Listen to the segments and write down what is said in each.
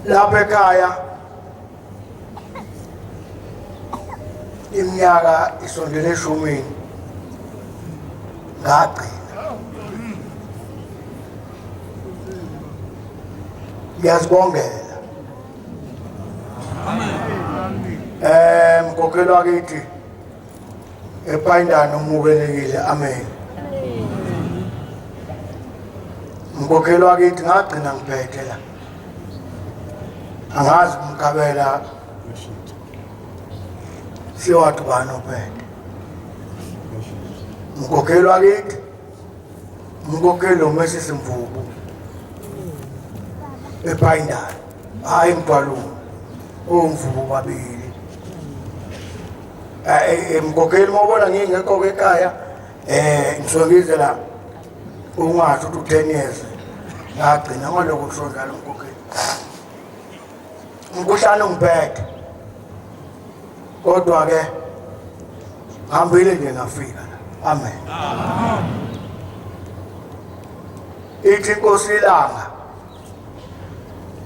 Lapha ekhaya iminyaka isondele eshumini ngagcina ngiyazibongela mkhokheli wakithi ephayindane umukelekile amen mkhokheli wakithi ngagcina ngiphethe la angazi kumkhabela siwathi ubani ophethe mkhokheli wakithi umkhokheli umesisi mvubu ephayindane hhayi mgwalume omvubu babili mkhokheli uma ubona ngingekho-ke ekhaya um ngisuke ngize la ungasho ukuthi u-10 years ngagcina ngalokho kusho njalo mkhokheli umkhuhlane ungiphethe kodwa-ke ngihambile nje ngafika la amen ithi inkosi ilanga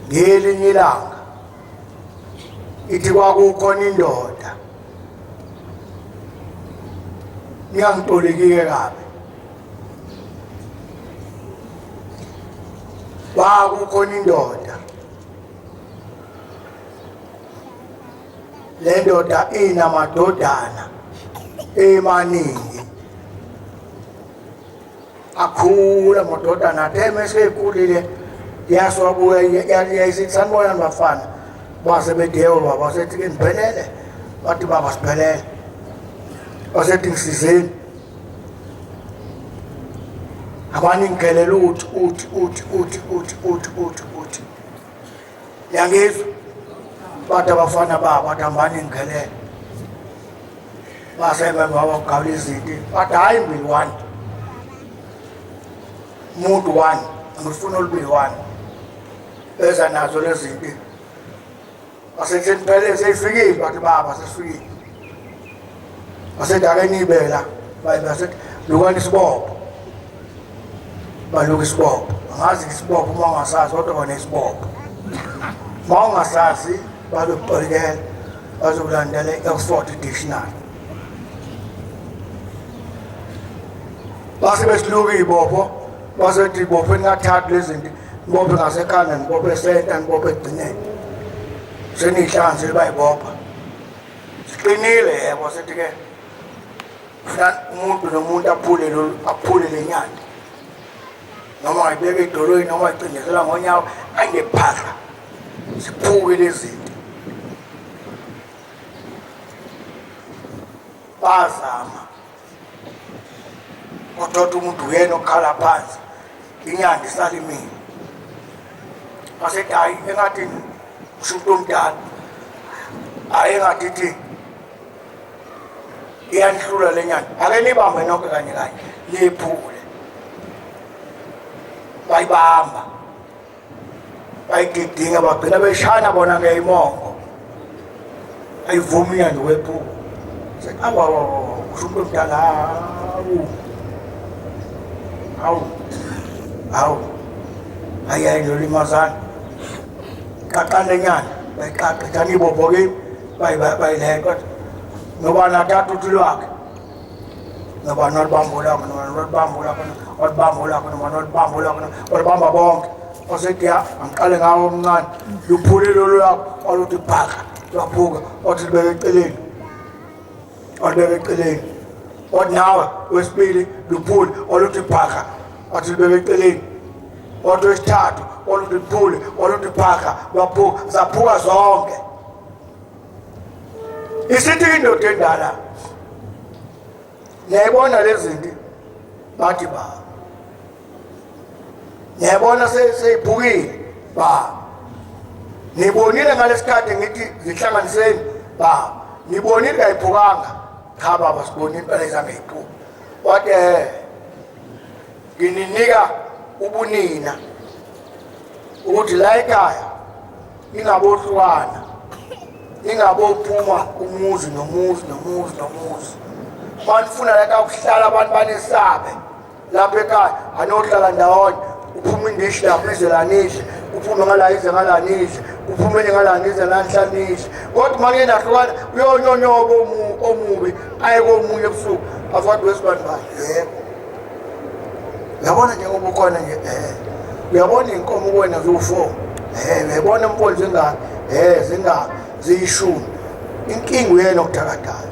ngelinye ilanga ithi kwakukhona indoda ngiyangitolikike kabi kwakukhona indoda le ndoda inamadodana emaningi akhula amadodana athe mesekhulile yasobuya yayisithi sanibonani bafana base bedewo baba wasethi ke niphelele bathi baba siphelele wasethi ngisizeni abaningigelela uthi uthi uthi uthi uthi uthi uthi uthi yangizwa bathi abafana babo bathi hambani ngigelele base bebawagawula izinti bathi hhayi mbili one muntu one angifuna olubili one beza nazo lezi zinti basethi niphele seyifikile bathi baba sesifikile basethi ake niyibela basethi lukani isibopho baluka isibopho angazi isibopho uma ungasazi kodwa kona isibopho uma ungasazi bazokutolikela bazokulandela i-Oxford Dictionary base besiluka iy'bopho basethi ibopho ningathathi lezi zinto nibophe ngasekhanda nibophe esenta nibophe ekugcineni seniyihlanze bayibopha siqinile yebo sethi-ke funa umuntu nomuntu aphule lolu aphule le nyanda noma ayibeka edolweni noma ayicindezela ngonyawo ayinephahla ziphuke lezi zinto bazama Kodwa umuntu uyena okhala phansi inyanda isalimile. Wasethi hayi engathi usho umuntu omdala. Hayi engathi ithi iyanihlula le nyanda. Ake nibambe nonke kanye kanye niyiphule. Bayibamba. Bayigidinga bagcina beshana bona ngeyimongo. Ayivumi inyanda ukwephuka. Awu awu awu kusho umuntu omdala hawu. Hawu. Hawu. Hayi hayi nolimazana. Qaqane nyana bayiqaqe thani ibopho kimi bayileqa. Ngoba nathatha uthi lwakhe. Ngoba nolibamba lakho noma nolibamba lakho olibamba lakho noma nolibamba lakho olibamba bonke. Wasethi ya angiqale ngawo omncane. Luphule lolu lakho oluthi bhaka lwaphuka othi libeke eceleni. Olubeke eceleni. Wathi nawe wesibili luphule oluthi bhaka wathi libeke eceleni. Wathi wesithathu oluthi luphule oluthi bhaka lwaphuka zaphuka zonke. Isithi indoda endala niyayibona lezi zinto bathi ba niyayibona seyiphukile ba nibonile ngalesikhathi ngithi zihlanganiseni ba nibonile kayiphukanga cha baba sibonile impela izange iphuke wathi eh ngininika ubunina ukuthi la ekhaya ningabohlukana ningabophuma umuzi nomuzi nomuzi nomuzi manifuna la kuhlala abantu banesabe lapha ekhaya anohlala ndawonye Kuphuma indishi lapho ize lana idle, kuphume ngala ize ngalana idle, kuphume enye ngalana ize lanhlanu idle. Kodwa uma kuye nahlukana uyonyonyoba omubi aye komunye ebusuku afade wesibani bani. Yebo. Uyabona njengoba ukhona nje uyabona iy'nkomo kuwena ziwu-4, uyayibona impondo zingaki, zingaki, ziyishumi. Inkinga uyena okuthakathayo.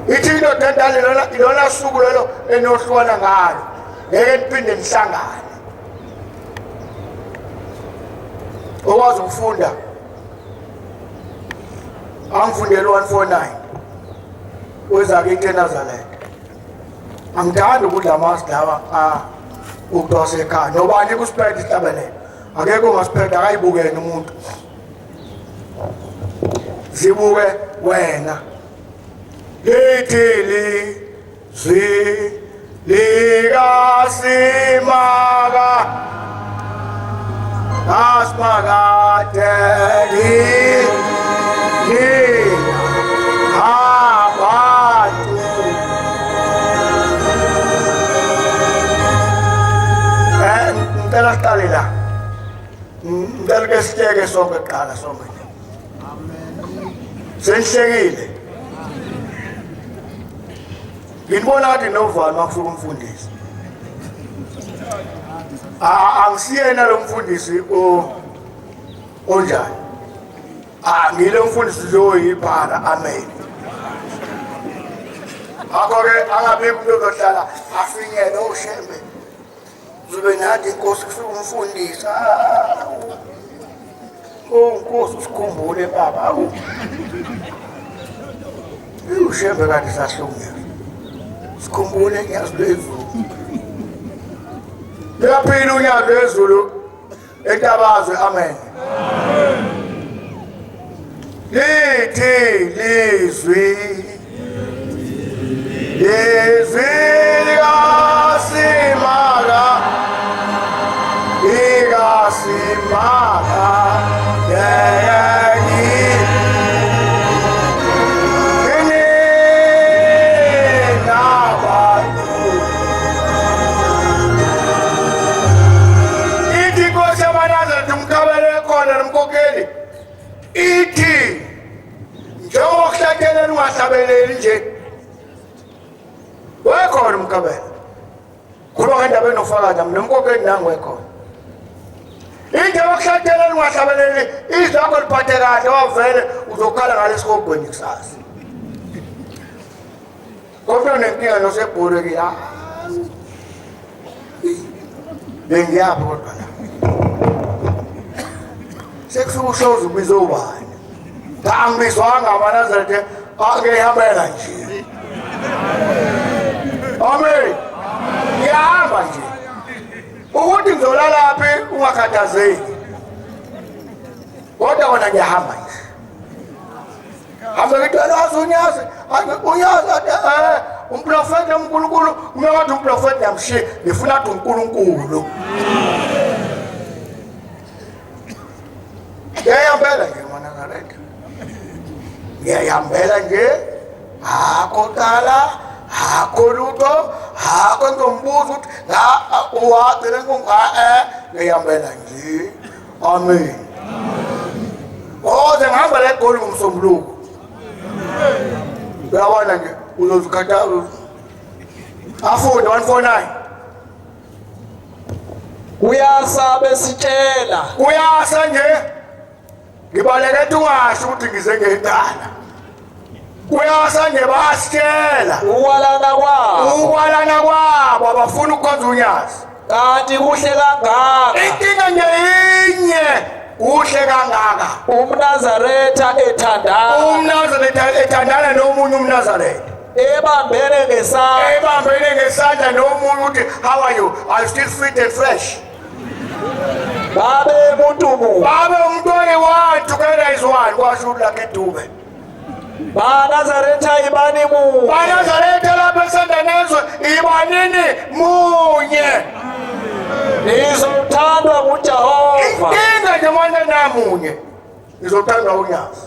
Ithi indoda endala ilona suku lelo enohlukana ngalo, ngeke niphinde nihlangane. Okwazi ukufunda angifundele 149 wezakithi eNazaretha. Angithandi ukudla amasi lawa ukudonsa ekhaya. Nobani kusiphethe isihlabelelo, akekho ongasiphethe, akayibukene umuntu, zibuke wena. Lithi lizwi likaSimaka asimakade nina abantu. Ngicela siqale la, ngicela ke sihleke sonke kuqala, sonke nje. Senihlekile. Nginibona kade novalo uma kufika umfundisi. Angisiyena lo mfundisi onjani. Ngile mfundisi lo yiphara, amen. Ngakho-ke angabikho umuntu ozohlala afinyele oshembe. Zobe nathi inkosi kufika umfundisi. Oh Nkosi usikhumbule baba. Awu. Ushembe kanti sahlukunyezwa. Sikhumbule nyazi lwezulu. Luyaphila unyazi lwezulu entabazwe, amen. Lithi lizwi lizwi likaSimaka likaSimaka yeyeni nina bantu. Ithi inkosi yamaNazaretha umkhabele khona nomkhokheli, ithi njengoba kuhlatshelela ungahlabeleli nje, wekhona umkhabele khuluma ngendaba enofakazi nami nomkhokheli nangu wekhona. Indaba kuhlatshelela ungahlabeleli, izwi lakho liphathe kahle, wavele uzokhala ngalesihogweni kusasa. Kodwa nenkinga nosebhore ke, bengiyaphi kodwa la sekufika ushoza ubize ubani? Cha, angibizwanga amaNazaretha, angiyihambela nje. Amen. Ngiyahamba nje. Ukuthi ngizolalaphi ungakhathazeki, kodwa kona ngiyahamba nje. Hambe ngithi wazi unyazi, unyazi umprofeti uNkulunkulu, uma wathi umprofeti ngiyamshiya, ngifuna athi uNkulunkulu. Ngiyayihambela nje manazaretha, ngiyayihambela nje, akho cala, akho lutho, akho ngizombuza ukuthi wagcina ngiyihambela nje. Amen. Oze ngihamba la eGoli ngomsombuluko. Uyabona nje uzozikhatha afunde 149. Kuyasa besitshela. Kuyasa nje. Ngibaleke ungasho ukuthi ngize ngecala. Kuyasa nje basitshela. Ukwalana kwabo. Ukwalana kwabo abafuna ukukhonza unyazi. Kanti kuhle kangaka. Inkinga nje inye, kuhle kangaka. UmNazaretha ethandana. UmNazaretha ethandana nomunye umNazaretha. Ebambene ngesandla. Ebambene ngesandla nomunye uthi how are you? Are you still fit and fresh? Babe umuntu munye. Babe umuntu oyi-one, together is one, kwasho uLucky Dube. BaNazaretha ibani munye. BaNazaretha lapha eSandanezwe ibanini munye. Nizothandwa nguJehova. Inkinga nje manje namunye. Nizothandwa unyazi.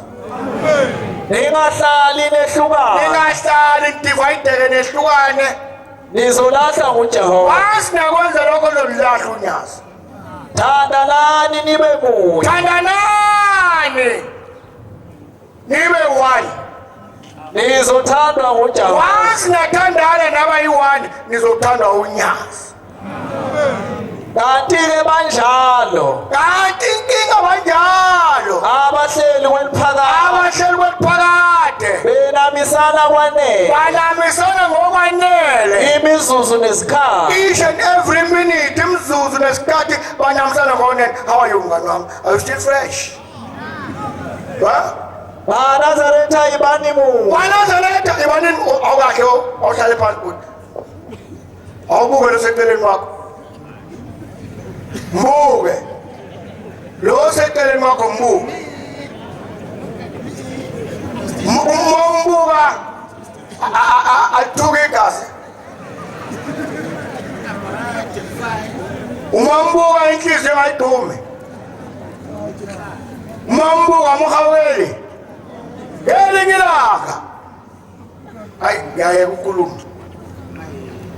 Ningahlali nehlukane. Ningahlali nidivayideke nehlukane. Nizolahla nguJehova. Once nakwenza lokho nolahla unyazi. Thandanani nibe munye. Thandanani nibe one. Nizothandwa nguJehova. Once nathandana naba yi-one, nizothandwa unyazi. Kanti-ke banjalo. Kanti inkinga banjalo. Abahleli kweliphakade. Abahleli kweliphakade. Benamisana kwanele. Banamisana ngokwanele. Imizuzu nesikhathi. Each and every minute, imizuzu nesikhathi banamisana ngokwanele. How are you mngani wami? Are you still fresh? Huh? BaNazaretha ibani munye. BaNazaretha ibani awukahle awuhlale phansi bhuti. Awubuke lo seceleni wakho. Mbuke. Lo seceleni wakho mbuke. Umbuka alithuke igazi. Uma mbuka inhliziyo engayidume. Uma mbuka muhaweli. Ngelinye ilanga. Hayi ngiyayeka ukukhuluma.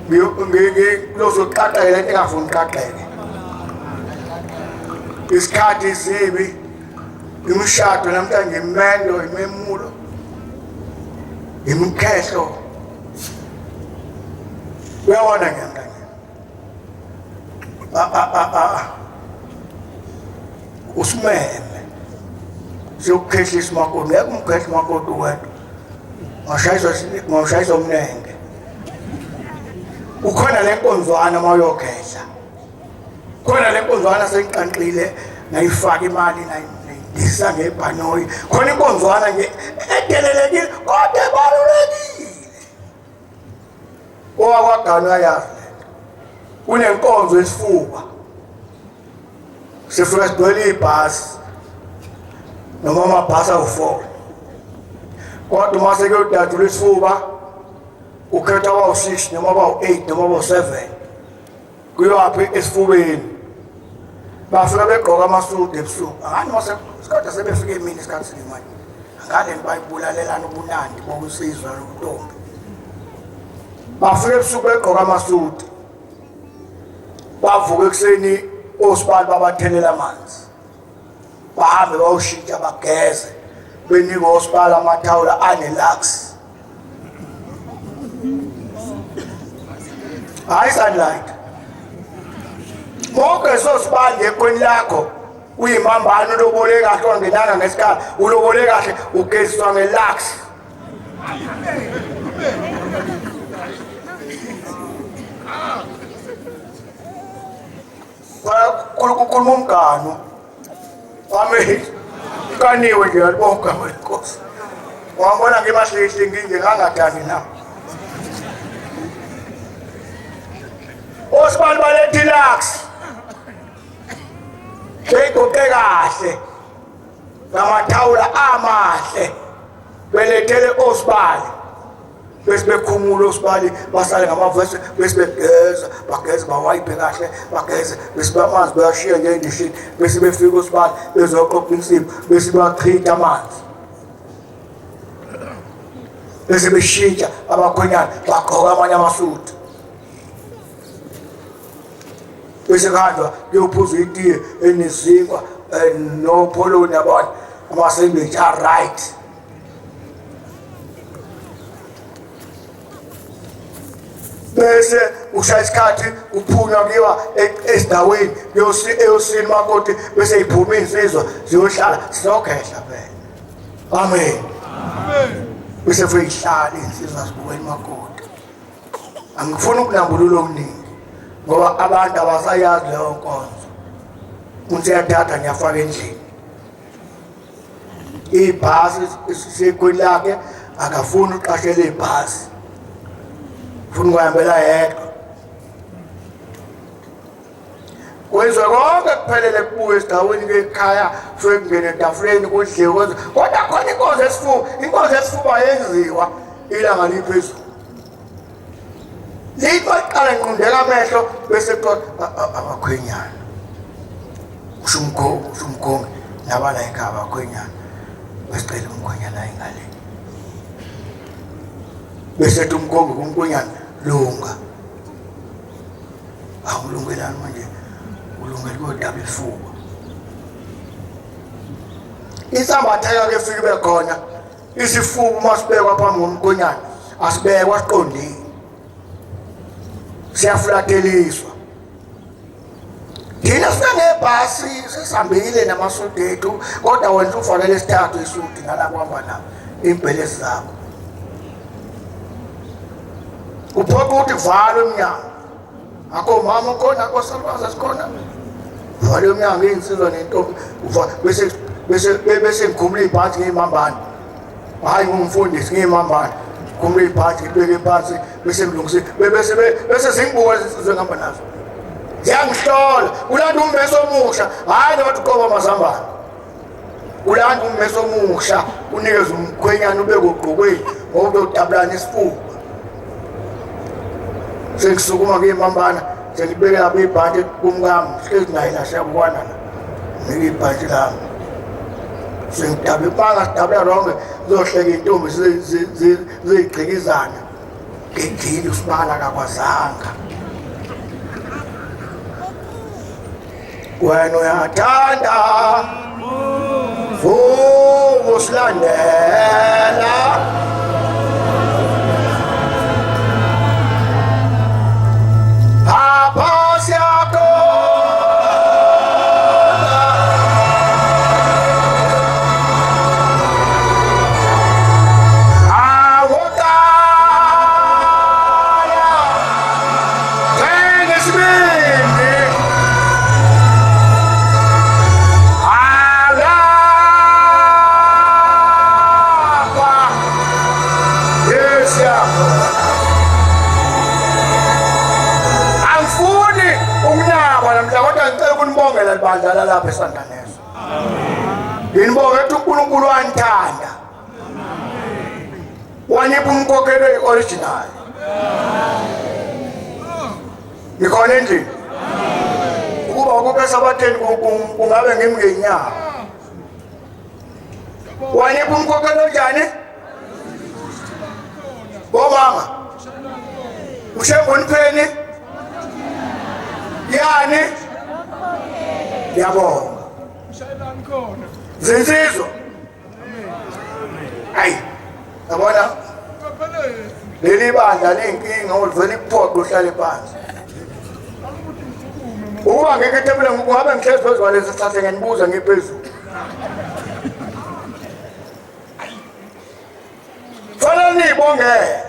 Ngilozoqaqeka lento engafuni uqaqeke. Isikhathi sibi, imishado namhlanje imendo, imemulo, imikhehlo. Uyabona nje namhlanje. Usimeme. Siyokukhehlisa umakoti, ngeke umkhehle umakoti wedwa. Ngashayiswa umnenge. Ukhona le nkonzwana uma uyokhehla. Khona le nkonzwana sengiqanqile ngayifaka imali nayindisa ngebhanoyi. Khona inkonzwana nje edelelekile kodwa ebalulekile. OwakwaGanu ayazi lento. Kunenkonzo esifuba. Sifika sigcwele ibhasi noma amabhasi awu-4. Kodwa uma sekuyodadula isifuba ukhetha abawu-6 noma abawu-8 noma abawu-7 kuyowaphi esifubeni. Bafika begqoka amasudu ebusuku. Angani mase isikhathi sebefike emini isikhathi silimanje. Angale bayibulalelana ubunandi bokusizwa nobuntombi. Bafika ebusuku begqoka amasudu. Bavuka ekuseni osibali babathelela amanzi. Bahambe bayoshintsha bageze. Benikwe osibali amathawula anelux. Hayi sunlight. Bonke sosibali ekhweni lakho uyimambane ulobole kahle wangenanga ngesikhathi ulobole kahle ugeziswa ngelux. Kukhuluma umgano. Amen. Kaniwe nje alibonga Nkosi. Wangibona ngimahlihli nginje ngangadani na. Osibali balethe lux. Seyigoqe kahle. Ngamathawula amahle. Belethele osibali. Bese bekhumula osibali basale ngamavesi bese begeza bageze bawayipe kahle bageze bese bamanzi bayashiya nje endishini bese befika osibali bezoqoqa insipho bese bachitha amanzi bese beshintsha abakhwenyana bagqoka amanye amasudu bese kuhanjwa kuyophuza itiye enezinkwa nopholoni yabona amasendwich a-right. Bese ushaya isikhathi kuphunywa kuyiwa ezindaweni eyosini makoti bese iphuma iy'nsizwa ziyohlala sizokhehla phela. Amen. Bese fike ihlale iy'nsizwa zibukela umakoti. Angifuni ukunambulula okuningi ngoba abantu abasayazi leyo nkonzo. Umuntu uyathatha ngiyafaka endlini. Ibhasi isekhweni lakhe akafuni uqashela ibhasi. Ufuna ukuhambela yedwa. Kwenziwa konke kuphelele kubuye esigcawini ekhaya kufike kungene etafuleni kudliwe kwenziwe. Kodwa khona inkonzo esifuba, inkonzo esifuba yenziwa ilanga liphezulu. Lithi baqala nqundeka amehlo bese kuthiwa abakhwenyana. Usho umkhongi nabala ekhaya abakhwenyana. Besicela umkhwenyana ayingale. Bese ethi umkhongi kumkhwenyana lunga. Awulungelani manje, ulungele kuyodaba isifuba. Isambatha ke fike ibe khona isifuba uma sibekwa phambi komkhonyana asibekwa siqondile, siyafulateliswa. Thina sinangebhasi sesihambile namasudi ethu, kodwa wena ufanele isithathu isudi nala kuhamba nabo imbhelesi zakho. Uphoqa ukuthi kuvalwe emnyango, akho mama khona, akho salukazi esikhona, valwe emnyango iy'nsizwa nentombi, bese bese bese ngikhumula ibhantshi ngiyimambane. Hhayi ngumfundisi ngiyimambane, khumula ibhantshi ngibeke phansi bese ngilungise bese bese zingibuka izinsizwa engihamba nazo ziyangihlola. Kulanda ummese omusha, hhayi nokuthi uqoba amazambane, kulanda ummese omusha unikeze umkhwenyana ubeke ogqokweni ngoba uyodabulana isifuba. Sengisukuma ngiyimambana sengibeke lapho ibhanti kumkami, hlezi naye la siyabukwana la, nika ibhanti lami sengidabula ipanga, sidabula ronke, zizohleka iy'ntombi ziyigqikizana ngejini usibala kakwazanga. Wena uyathanda vukusilandela apha siyakhona awoqala thenga isibindi alapha yesiyakhona. Angifuni ukunaba namhla, kodwa ngicela ukunibongela libandla lalapha eSandaneso. Nginibonge ukuthi uNkulunkulu wanithanda, wanipha umkhokhelo oyi-original. Ngikhona endlini ukuba ukube esabatheni kungabe ngimi ngenyawo. Wanipha umkhokhelo onjani bomama? Ushembonipheni yani? Ngiyabonga zinsizwa. Ayi yabona leli bandla leyinkinga, olivele ikuphoqe uhlale phansi. Ukuba ngekho ethempelini kungabe ngihlezi phezu kwalesi sihlahla ngiyanibuza ngiphezulu. Fanele niyibongele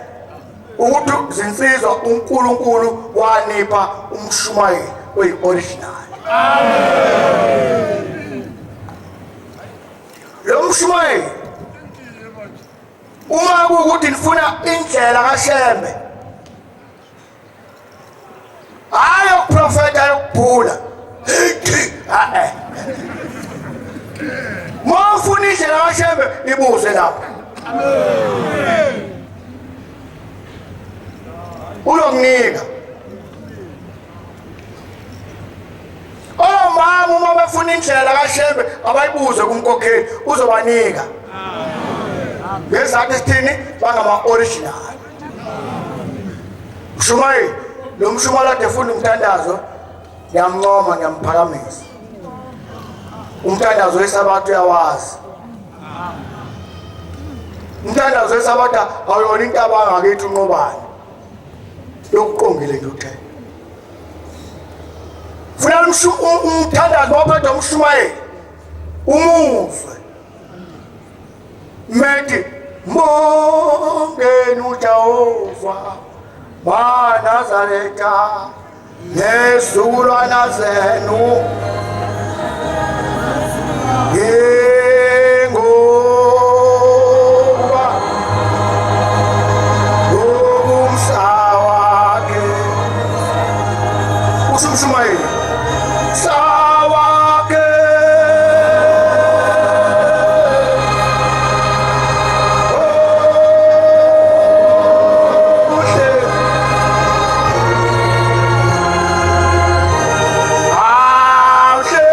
ukuthi zinsizwa uNkulunkulu wanipha umshumayeli oyi-original. Lo mshumayeli uma kuwukuthi nifuna indlela kaShembe, hayi yokuprofetha yokubhula, e-e uma ufuna indlela kaShembe ibuze lapho, uyokunika. Omama uma befuna indlela kaShembe abayibuze kumkhokheli, uzobanika. Ngezakhe sithini? Bangama-original. Mshumayeli lo mshumayeli ade efunda umthandazo, ngiyamncoma, ngiyamphakamisa. Umthandazo wesabatha uyawazi. Umthandazo wesabatha awuyona intaba angakithi unqobane, lokuqongile nje uthe funa umthandazo waphetha umshumayeli umuzwe methi mbongeni uJehova maNazaretha nezizukulwana zenu ngengoba ngomsa wakhe. Usho umshumayeli sawakhe omuhle. Awuhle.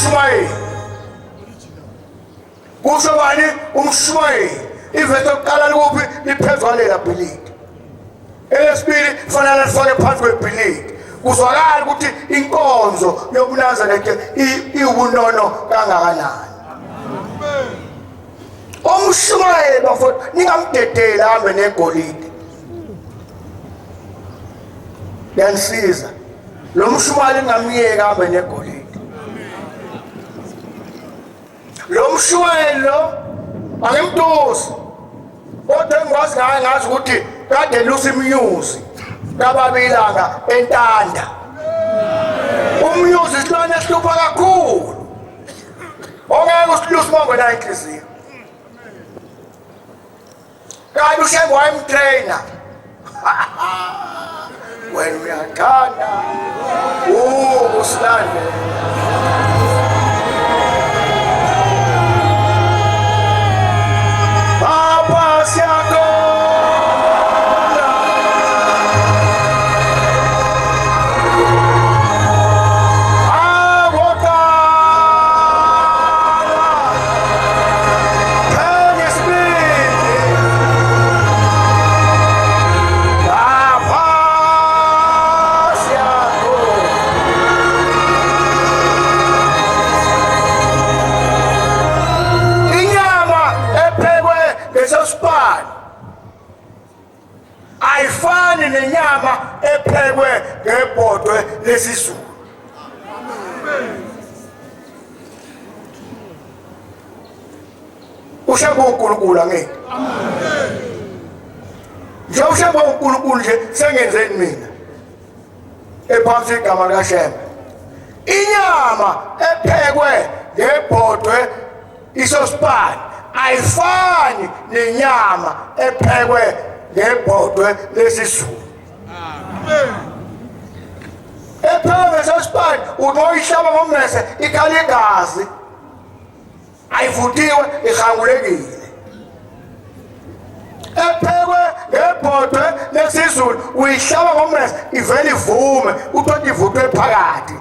Umshumayeli. Kusho bani? Umshumayeli. Ivesi lokuqala likuphi? Liphezu kwalela bhilidi. Elesibili fanele lifake phansi kwebhilidi. Kuzwakala ukuthi inkonzo yobuNazaretha iwubunono kangakanani. Umshumayeli bafowethu ningamdedeli ahambe negolide. Yanisiza. Lo mshumayeli ningamyeki ahambe negolide. Lo mshumayeli lo angimtusi. Kodwa engikwazi ngaye ngazi ukuthi kade lusa imnyuzi kababa ilanga entanda. Umnyuzi isilwane esihlupha kakhulu. Ongeke usilusa uma ungenayo inhliziyo. Kanti uShenge wayemtrainer. Wena uyathanda ukusilandela. Papa siyakhona. Awoqala. Thenga isibindi. Lapha siyakhona. Inyama ephekwe ngesosipani ayifani nenyama ephekwe ngebhodwe lesiZulu. Ushembe uNkulunkulu angeke. Nje ushembe uNkulunkulu nje sengenzeni mina. Ephansi igama likaShembe. Inyama ephekwe ngebhodwe isosipani ayifani nenyama ephekwe ngebhodwe lesiZulu. Ephekwe ngesosipani unoyihlaba ngommese ikhala igazi. Ayivuthiwe ihangulekile. Ephekwe ngebhodwe lesiZulu uyihlaba ngommese ivele ivume uthole ivuthwe phakathi.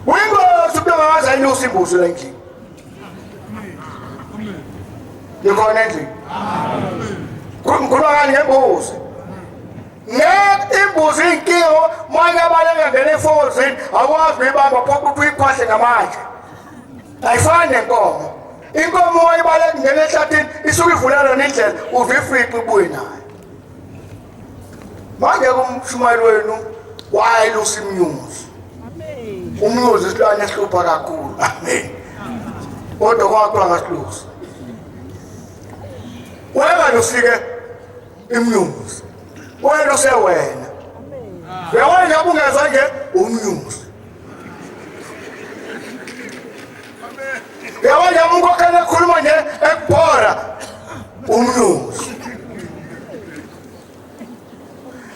Uyingozi umuntu ongaze ayilusa imbuzi la endlini. Nikhona endlini? Ngikhuluma kani ngembuzi. Ngeke imbuzi inkinga manje abaleka ngene efozini awukwazi kuyibamba phoqa ukuthi uyikhwahle ngamatshe. Ayifani nenkomo. Inkomo wayibaleka ngene ehlathini isuke ivulana nendlela uve ifiqe ibuye nayo. Manje kumshumayeli wenu wayelusa imnyuzi. Umnyuzi isilwane esihlupha kakhulu. Amen. Kodwa kwakho angasilusi. Wayengalusike imnyuzi. Wayeluse wena. Uyabona nje ungezwa nje umnyuzi. Uyabona nje umkhokheli ekhuluma nje ekuphora umnyuzi.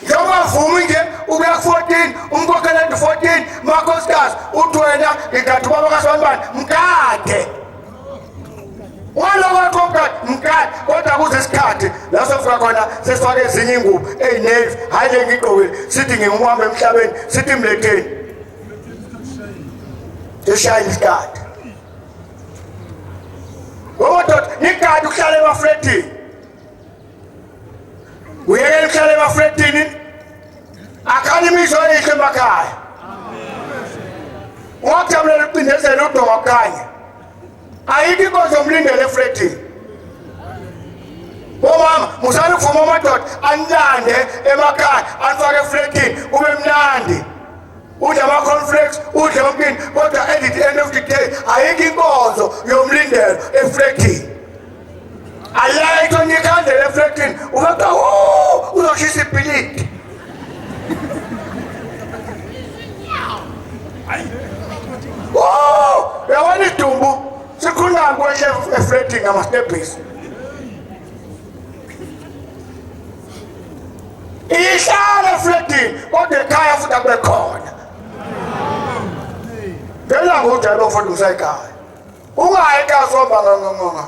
Njengoba vumi nje ukuya ku-14 umkhokheli ethi 14 makhosikazi uthi wena ngigade ubaba kaSibanibani mkade. Waloko wakho mkade mkade kodwa kuze isikhathi la sofika khona sesifake ezinye ingubo eyinevi hhayi le ngigqokile sithi nginguhamba emhlabeni sithi mletheni sishayile isikhathi. Ngoba nigade ukuhlala emafletini. Uyekela ukuhlala emafletini akhani imizwa eyihle emakhaya. Ungakujabulela ukucindezela udonga kukhanya. Ayikho inkonzo yomlindelo efletini. Bomama musani ukuvuma amadoda anilande emakhaya anifake efletini kube mnandi. Udle ama-cornflakes udle yonke into kodwa at the end of the day ayikho inkonzo yomlindelo efletini. Alayitho onye ikhandlela efletini uzothi wu uzoshisa ibhilidi. Oh, uyabona idumbu sikhuluma kwehle efletini ngamastebhisi. Ihlala efletini kodwa ekhaya futhi akube khona. Ngelanga ujayele ukufundisa ekhaya. Ungayi ekhaya somba ngangangonga.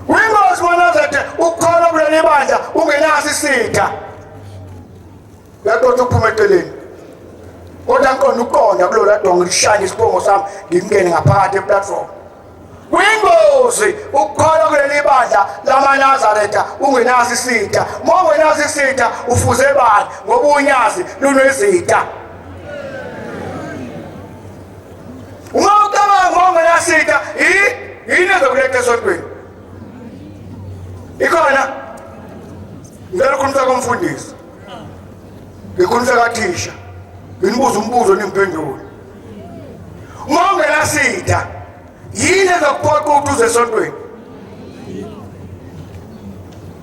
Wingozi manazethe ukukholwa kuleli bandla ungenaso isitha. Uyaqotha ukuphuma eceleni. Kodwa ngiqonda ukuqonda kulola donga lishaya isibongo sami ngingene ngaphakathi eplatform. Kuyingozi ukukholwa kuleli bandla lamaNazaretha ungenaso isitha. Uma ungenaso isitha ufuze bani ngoba unyazi lunezitha. Uma ucabanga uma ungenasitha yini ezokuletha esontweni? Ikhona? Ngicela ukukhulumisa komfundisi. Ngikhulumisa kathisha. Nginibuza umbuzo ningiphendule. Uma ungenasitha yini ezokuphoqa ukuthi uze esontweni?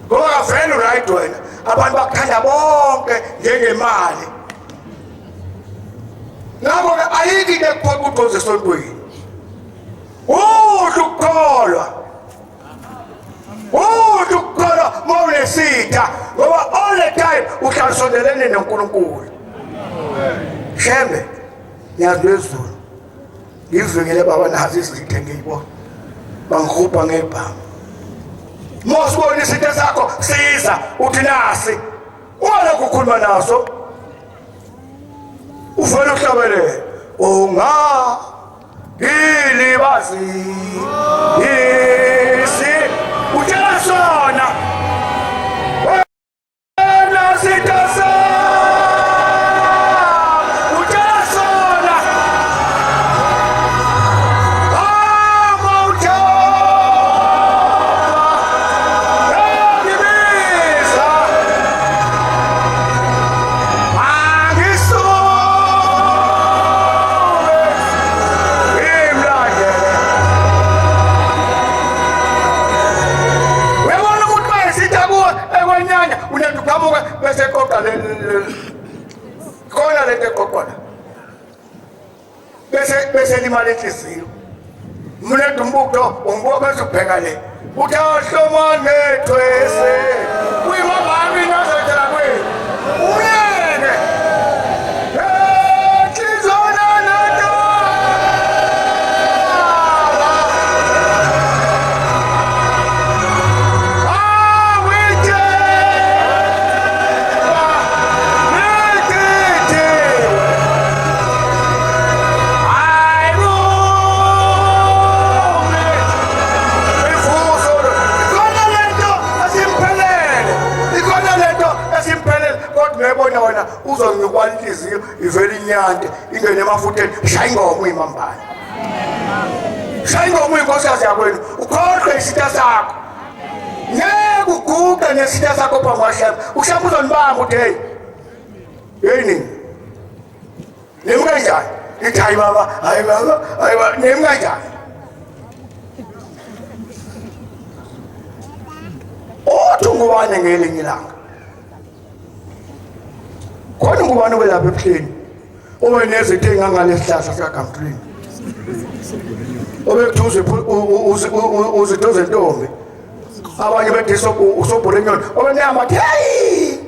Ngoba kavele uright wena. Abantu bakuthanda bonke njengemali. Ngakho-ke ayikho into ekuphoqa ukuthi uze esontweni. Udla ukukholwa. Udla ukukholwa uma unesitha ngoba all the time uhlala usondelene noNkulunkulu. Shembe nyazi lwezulu ngivikele baba nazi izitha ngiyibona bangihubha ngebhamu. Uma usibona isitha sakho siza uthi nasi ungalokhu ukhuluma naso uvele uhlabelele unga ngilibazi isi utshela sona wena sitha utshela sona hamba ujehova engibiza angisuke Ngimlandele. Uyabona ukuthi bayesitha kuwe ekwenyanya unento uqhamuka bese eqoqa le khona lento eqoqwa la. Bese bese limala inhliziyo. Mina dumbuko ungibuka bese ubheka le. Uthi ahlomane thwese. Kuyimama nazothela kwenu. Uyeke. Kodwa wena uzonyukwa inhliziyo ivele inyante ingene emafutheni shaya ingoma uyimambane shaya ingoma uyinkosikazi yakwenu ukhohlwe isitha sakho ngeke uguqe nesitha sakho phambi kwashembe ushembe uzonibamba uthi heyi heyi nini nemi kanjani ithi hayi baba hayi baba hayi baba nemi kanjani uthi ungubane ngelinye ilanga khona ungubane obelapha ebuhleni ube nezinto ey'ngangalesihlahla sikagamtrini obekuthiwa uziduze ntombi abanye bethi usobhula inyoni obemnyama athi heyi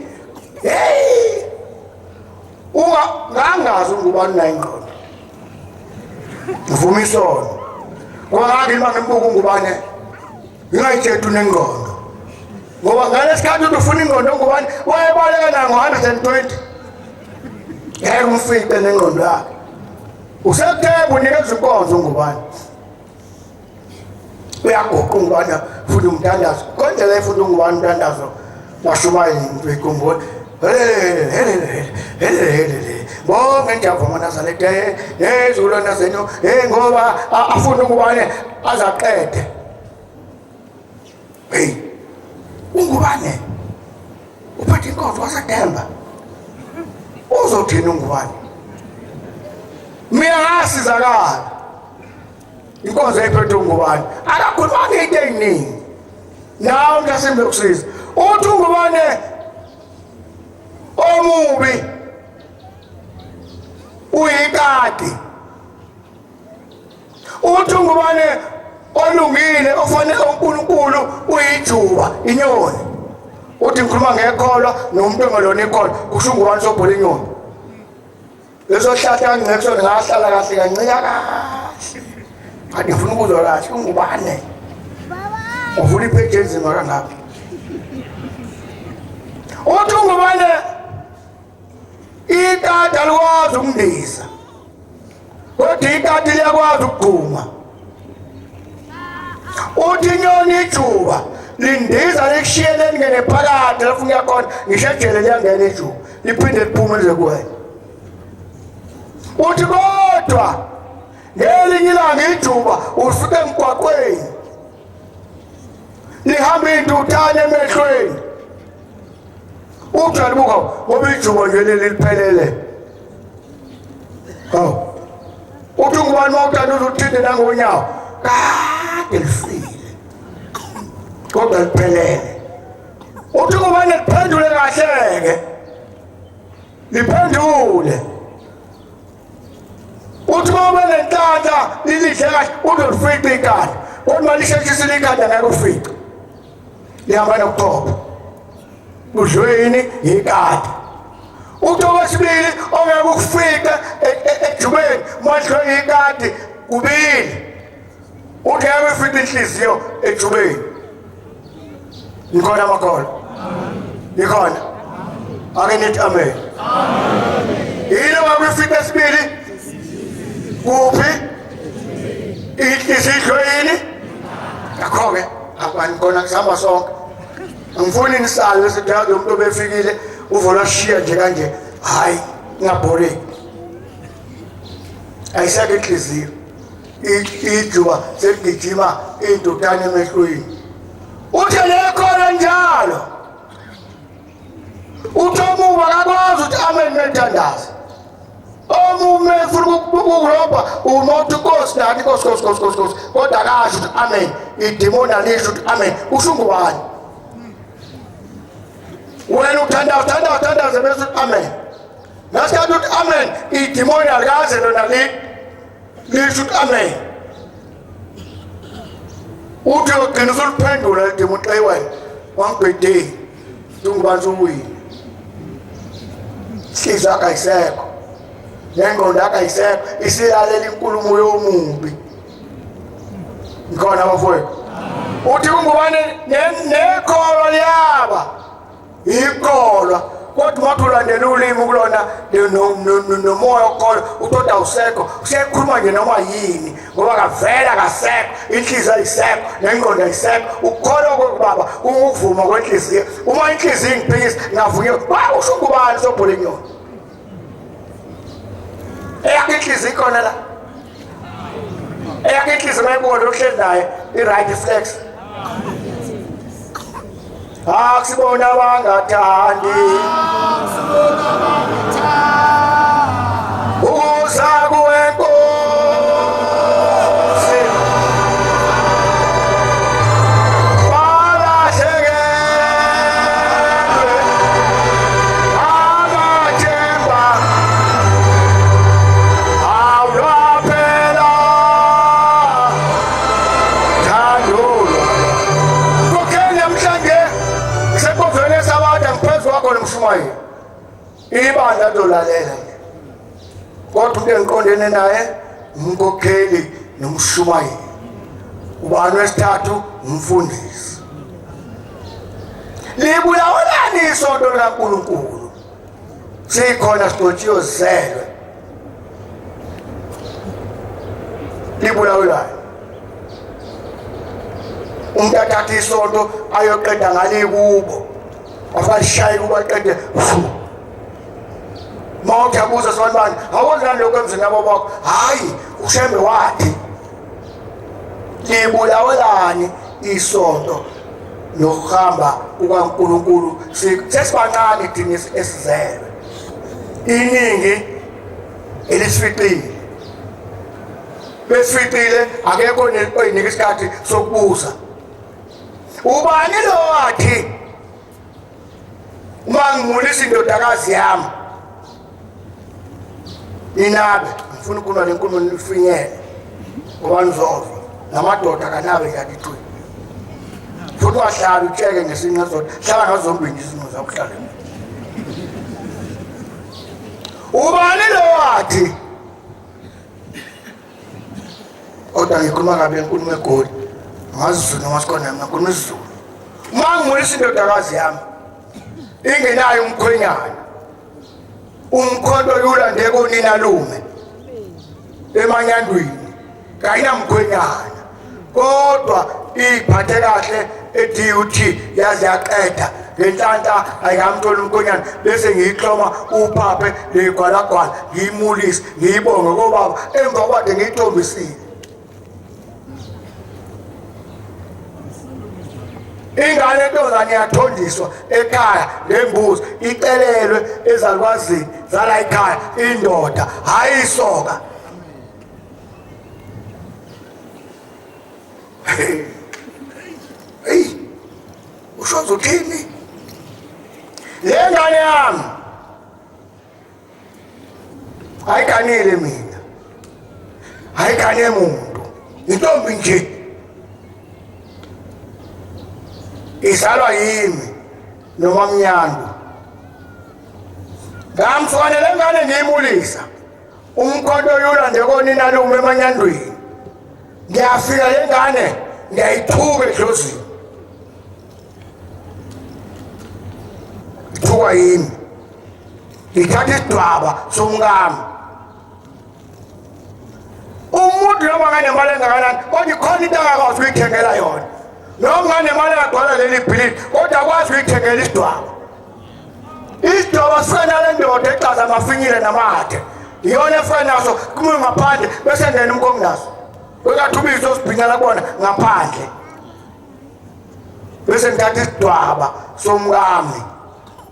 heyi Unga ngangazi ungubani nayo ingqondo. Ngivuma isono. Ngoba ngake uma ngimbuka ungubane ngingayitsheti unengqondo. Ngoba ngalesikhathi uthi ufuna ingqondo ungubane wayebaleka nayo ngo-120. Ngeke umfice nengqondo yakhe. Usekuthemba unikeza inkonzo ungubane. Uyaguqa ungubane futhi umthandazo. Kondlela efuna ungubane umthandazo washumayela into ikhumbula. Bonke injabu amaNazaretha nezulwana zenu hey ngoba afuna ungubane azaqede. Hey ungubane uphethe inkonzo waseDemba. Uzothini ungubane? Mina ngasizakala. Inkonzo ephethe ungubane akakhulumanga into eziningi. Nawe mntasimbe kusiza. Uthi ungubane omubi uyikati uthi ungubane olungile ofanele uNkulunkulu uyijuba inyoni uthi ngikhuluma ngekholwa nomuntu ongelona ikholwa kusho ungubane sobhola inyoni leso hlahla ngingekho ngahlala kahle kancika kahle kanti ngifuna ukuzwa kahle ungubane uvula ipheji enzima kangaka uthi ungubane alikwazi ukundiza, kodwa ikati liyakwazi ukugquma. Uthi inyoni ijuba lindiza likushiye lingene phakathi lapho uyakhona, ngisho ejele liyangena ijuba liphinde liphume lize kuwena. Uthi kodwa ngelinye ilanga ijuba ufike emgwaqweni lihamba intuthane emehlweni, uthi alibuka ngoba ijuba nje leli liphelele. Hawu, uthi ungubani uma uthanda uzuthinte nangonyawo, kade lifile kodwa liphelele. Uthi ngubani liphendule kahle-ke, liphendule. Uthi uma ube nenhlanhla lilidle kahle uzolifica ikhanda, kodwa uma lisheshisile ikhanda ngeke ufice, lihamba nokuchopha. Udliwe yini? Yikati. Uthi okwesibili ongeke ukufice ejubeni uma udliwe yikati kubili, uthi ngeke uyifice inhliziyo ejubeni. Nikhona amakholwa? Nikhona? Ake nithi amen. Yini ongeke uyifice esibili? Kuphi? Inhliziyo yini? Ngakho-ke akubani khona kusihamba sonke. Angifuni nisale bese kuthi lo muntu obefikile uvola ashiya nje kanje. Hhayi, ngingabhoreki. Ayisekho inhliziyo. Ijuba seligijima intutane emehlweni. Uthe lekhona njalo. Uthi omubi akakwazi ukuthi amen methandaza. Omubi efuna ukukurobha unothi Nkosi nathi Nkosi Nkosi Nkosi Nkosi Nkosi, kodwa akasho ukuthi amen. Idimoni alisho ukuthi amen. Usho ngubani? Wena uthandaza uthandaza uthandaza bese uthi amen. Ngesikhathi uthi amen, idimoni alikaze lona lisho ukuthi amen. Uthi uyogcina usuliphendula lidimoni xa wena wangibhedeli ungubani uwile. Inhliziyo yakho ayisekho, nengqondo yakho ayisekho, isilalela inkulumo yomubi. Ngikhona bafowethu? Uthi kungubani nekholwa liyaba ikholwa, kodwa uma ulandela ulimi kulona nomoya okholwa uthi awusekho, usekhuluma nje noma yini ngoba kavela kasekho, inhliziyo ayisekho nengqondo ayisekho. Ukukholwa kokubaba kungukuvuma kwenhliziyo. Uma inhliziyo ingiphikisa ngavunyelwa, usho ngubani sobhola inyoni? Eyakho inhliziyo ikhona la, eyakho inhliziyo mayibona uhleli naye i-right flex. Akusibona abangathandi ukuza kuwe Nkosi, balahlekelwe amathemba awuyaphela thandulwa. Kukheni namhlanje ngisenkonzweni yeSabatha, ngiphezu kwakho nomshumayeli, ibandla lizolalela nje, kodwa umuntu engiqondene naye umkhokheli nomshumayeli. Ubani wesithathu? Umfundisi. Libulawelani isonto likaNkulunkulu? Sikhona sigcotshiwe sizelwe. Libulawelani? Umuntu athathe isonto ayoqeda ngale kubo, afashaye kubo aqede. Uma uthi abuza sibanibani, awenzani lokho emzini yabo bakho? Hhayi, uShembe wathi. Libulawelani isonto nokuhamba kukaNkulunkulu? Sesibancane thina esizelwe, iningi elisificile besificile, akekho oyinika isikhathi sokubuza ubani lo wathi uma ngimulisa indodakazi yami ninabe. Ngifuna ukulwa le nkulumo nifinyele ngoba nizozwa namadoda kanabe nje athi futhi wahlala utsheke ngesinqa sodwa, hlala ngazombili izinqo zakuhlala. Ubani lo wathi? Kodwa ngikhuluma kabi enkulumo eGoli, ngaziZulu noma sikhona mina ngikhuluma isiZulu. Uma ngimulisa indodakazi yami ingenayo umkhwenyana, Umkhonto yulande konina lume emanyandwini kayinamkhwenyana kodwa iphathe kahle e-DUT yaze yaqeda ngenhlanhla ayikamtholi umkhwenyana bese ngiyixhoma uphaphe leyigwalagwala ngiyimulise ngiyibonge kobaba emva kwade ngiyithombisile. Ingane entombazane iyathonjiswa ekhaya ngembuzi icelelwe ezalukwazini zala ekhaya indoda hhayi isoka. Hey, usho uthini? Le ngane yami ayiganile mina, ayigane muntu, intombi nje izalwa yimi noma mnyandu. Ngamfanele ngane ngiyimulisa umkhonto yulande konina lume emanyandweni. Ngiyafika le ngane ngiyayithuka edlozini, ithukwa yimi. Ngithatha isidwaba somkami. Umuntu noma nganemali engakanani kodwa ikhona into angakwazi ukuyithengela yona, noma nganemali engagcwala leli bhilidi kodwa akwazi ukuyithengela isidwaba. Isidwaba sifana le ndoda exaza amafinyile namathe, iyona efana naso kume ngaphandle bese ngena umkongi naso bekathi ubizo osibhinyela kubona ngaphandle bese ngithatha isidwaba somkami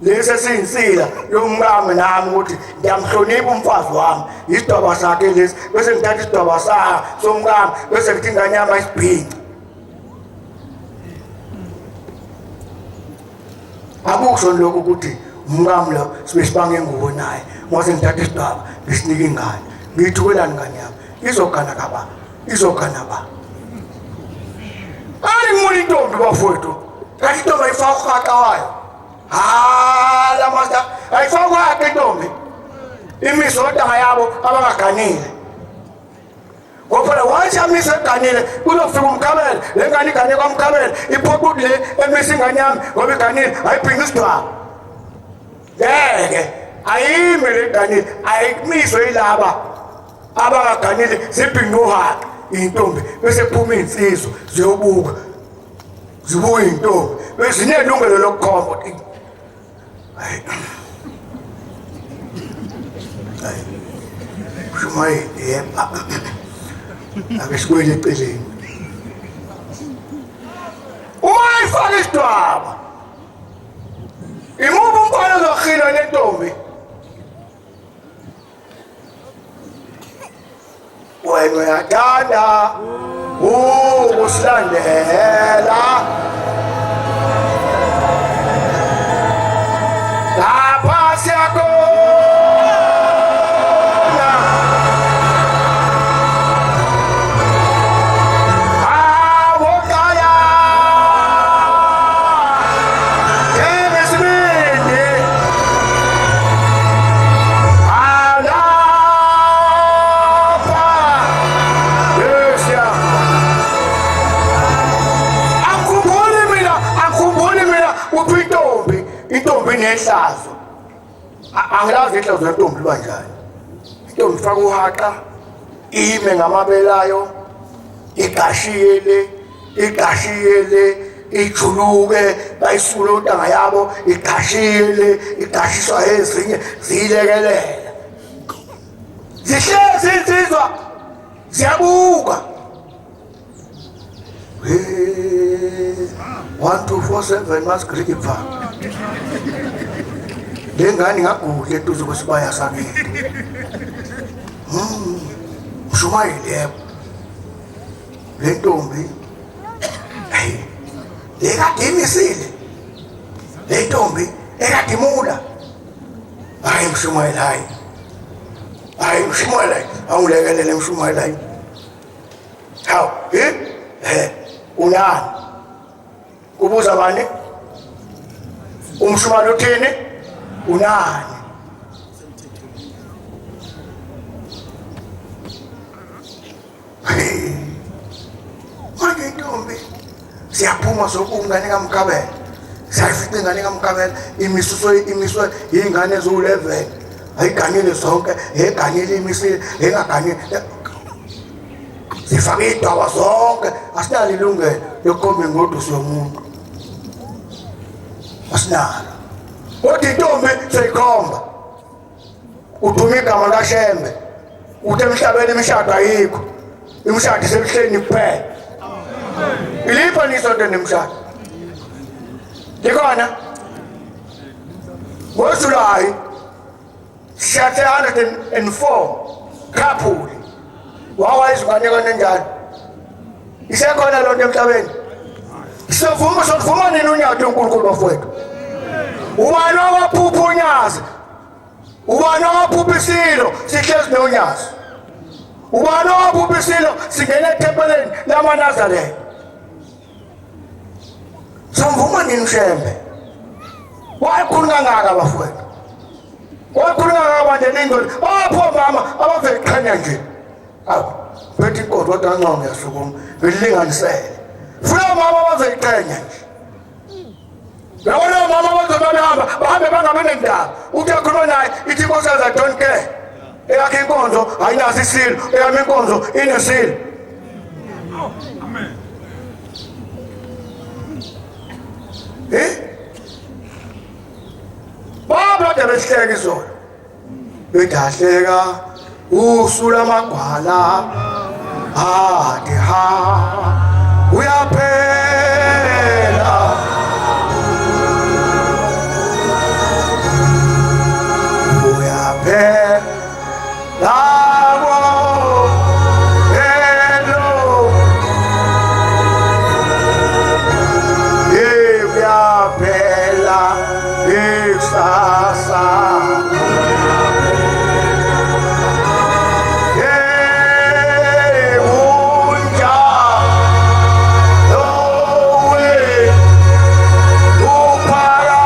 lesi esiyinsila yomkami nami ukuthi ngiyamhlonipha umfazi wami, isidwaba sakhe lesi, bese ngithatha isidwaba somkami bese ngithi ingane yami ayisibhinci. Akusho lokho ukuthi umkami lo sibe sibanga ingubo naye, ngase ngithatha isidwaba ngisinika ingane, ngiyithukelani ingane yami izogana kaba izogana ba. Ayi ngimuna intombi bafowethu, kanti intombi ayifaka uhaqa wayo. Hala master, ayifaka uhaqa intombi, imiso ontanga yabo abangaganile. Ngoba phela once amise eganile kuzofika umkhabela, le ngane igane kwamkhabela, iphoqa ukuthi le emise ingane yami ngoba iganile ayibhinqi isidwaba. Ngeke ayime le ganile, ayimiswe yilaba abangaganile, zibhinqa uhaqa iy'ntombi bese kuphuma iy'nsizwa ziyobuka, zibuka iy'ntombi bezinelungelo lokukhomba ukuthi hayi hayi ushumayeli yebo ake sibuyele eceleni. Uma ifaka isidwaba imuphi umfana ozohilwa nentombi? Wena uyathanda ukusilandela lapha siyakhona. Awoqala njengesibindi alapha yesiya. Angikhumbuli mina, angikhumbuli mina uphi intombi, intombi inehlazo. Angilazi ihlazo lentombi libanjani. Intombi ifaka uhaqa, ime ngamabele ayo, igashiye le, igashiye le, ijuluke, bayisule ontanga yabo, igashiye le, igashiswa ezinye, ziyilekelela. Zihlezi insizwa ziyabuka. Hey, 1 2 4 7 masigripha. Le ngane ingagudla eduze kwesibaya sakithi. Mshumayeli yebo. Le ntombi hey, le kade imisile. Le ntombi ekade imula. Hayi mshumayeli hayi. Hayi mshumayeli, awungilekelele mshumayeli hayi. Hawu, he? He, unani? Kubuza bani? Umshumayeli uthini? Unani? Manje intombi siyaphuma sokungane kaMkhabela, siyayifica ingane kaMkhabela imisuso imiswe iy'ngane eziwu-11. Ayiganile zonke, eganile imisile, engaganile. Zifake idaba zonke, asinalo ilungelo lokukhomba ingoduso yomuntu. Asinalo. Kodwa intombi seyikhomba. Uduma igama kaShembe. Uthi emhlabeni imishado ayikho. Imishado isemhleni kuphela. Iliphi nisonto nemishado? Likhona? NgoJulayi sishathe 104 couple. Wawayizwanekwane enjalo. Isekhona loo nto emhlabeni. Sivuma sokuvuma nini unyathi uNkulunkulu bafowethu? Ubani owaphupha unyazi? Ubani owaphupha isilo sihlezi nonyazi? Ubani owaphupha isilo singena ethempelini lamaNazaretha? Samvuma nini uShembe? Wayekhulu kangaka bafowethu. Wayekhulu kangaka manje nendoda. Bapho mama abaveqhenya nje. Awu, phethe inkosi kodwa ngcono ngiyasukuma. Ngilinganisele. Funa mama abaveqhenya nje. Yabona mama bazoba behamba bahambe bangabe nendaba. Uthi akhuluma naye ithi inkosikazi I don't care. Eyakhe inkonzo ayinaso isilo, eyami inkonzo inesilo. Amen. Eh? Baba kade behleka izolo. Bedahleka usula amagwala. Hadi ha uyaphela. Uyaphela. Labo hello. Hey uyaphela ikusasa. Hey unjalo we uphaka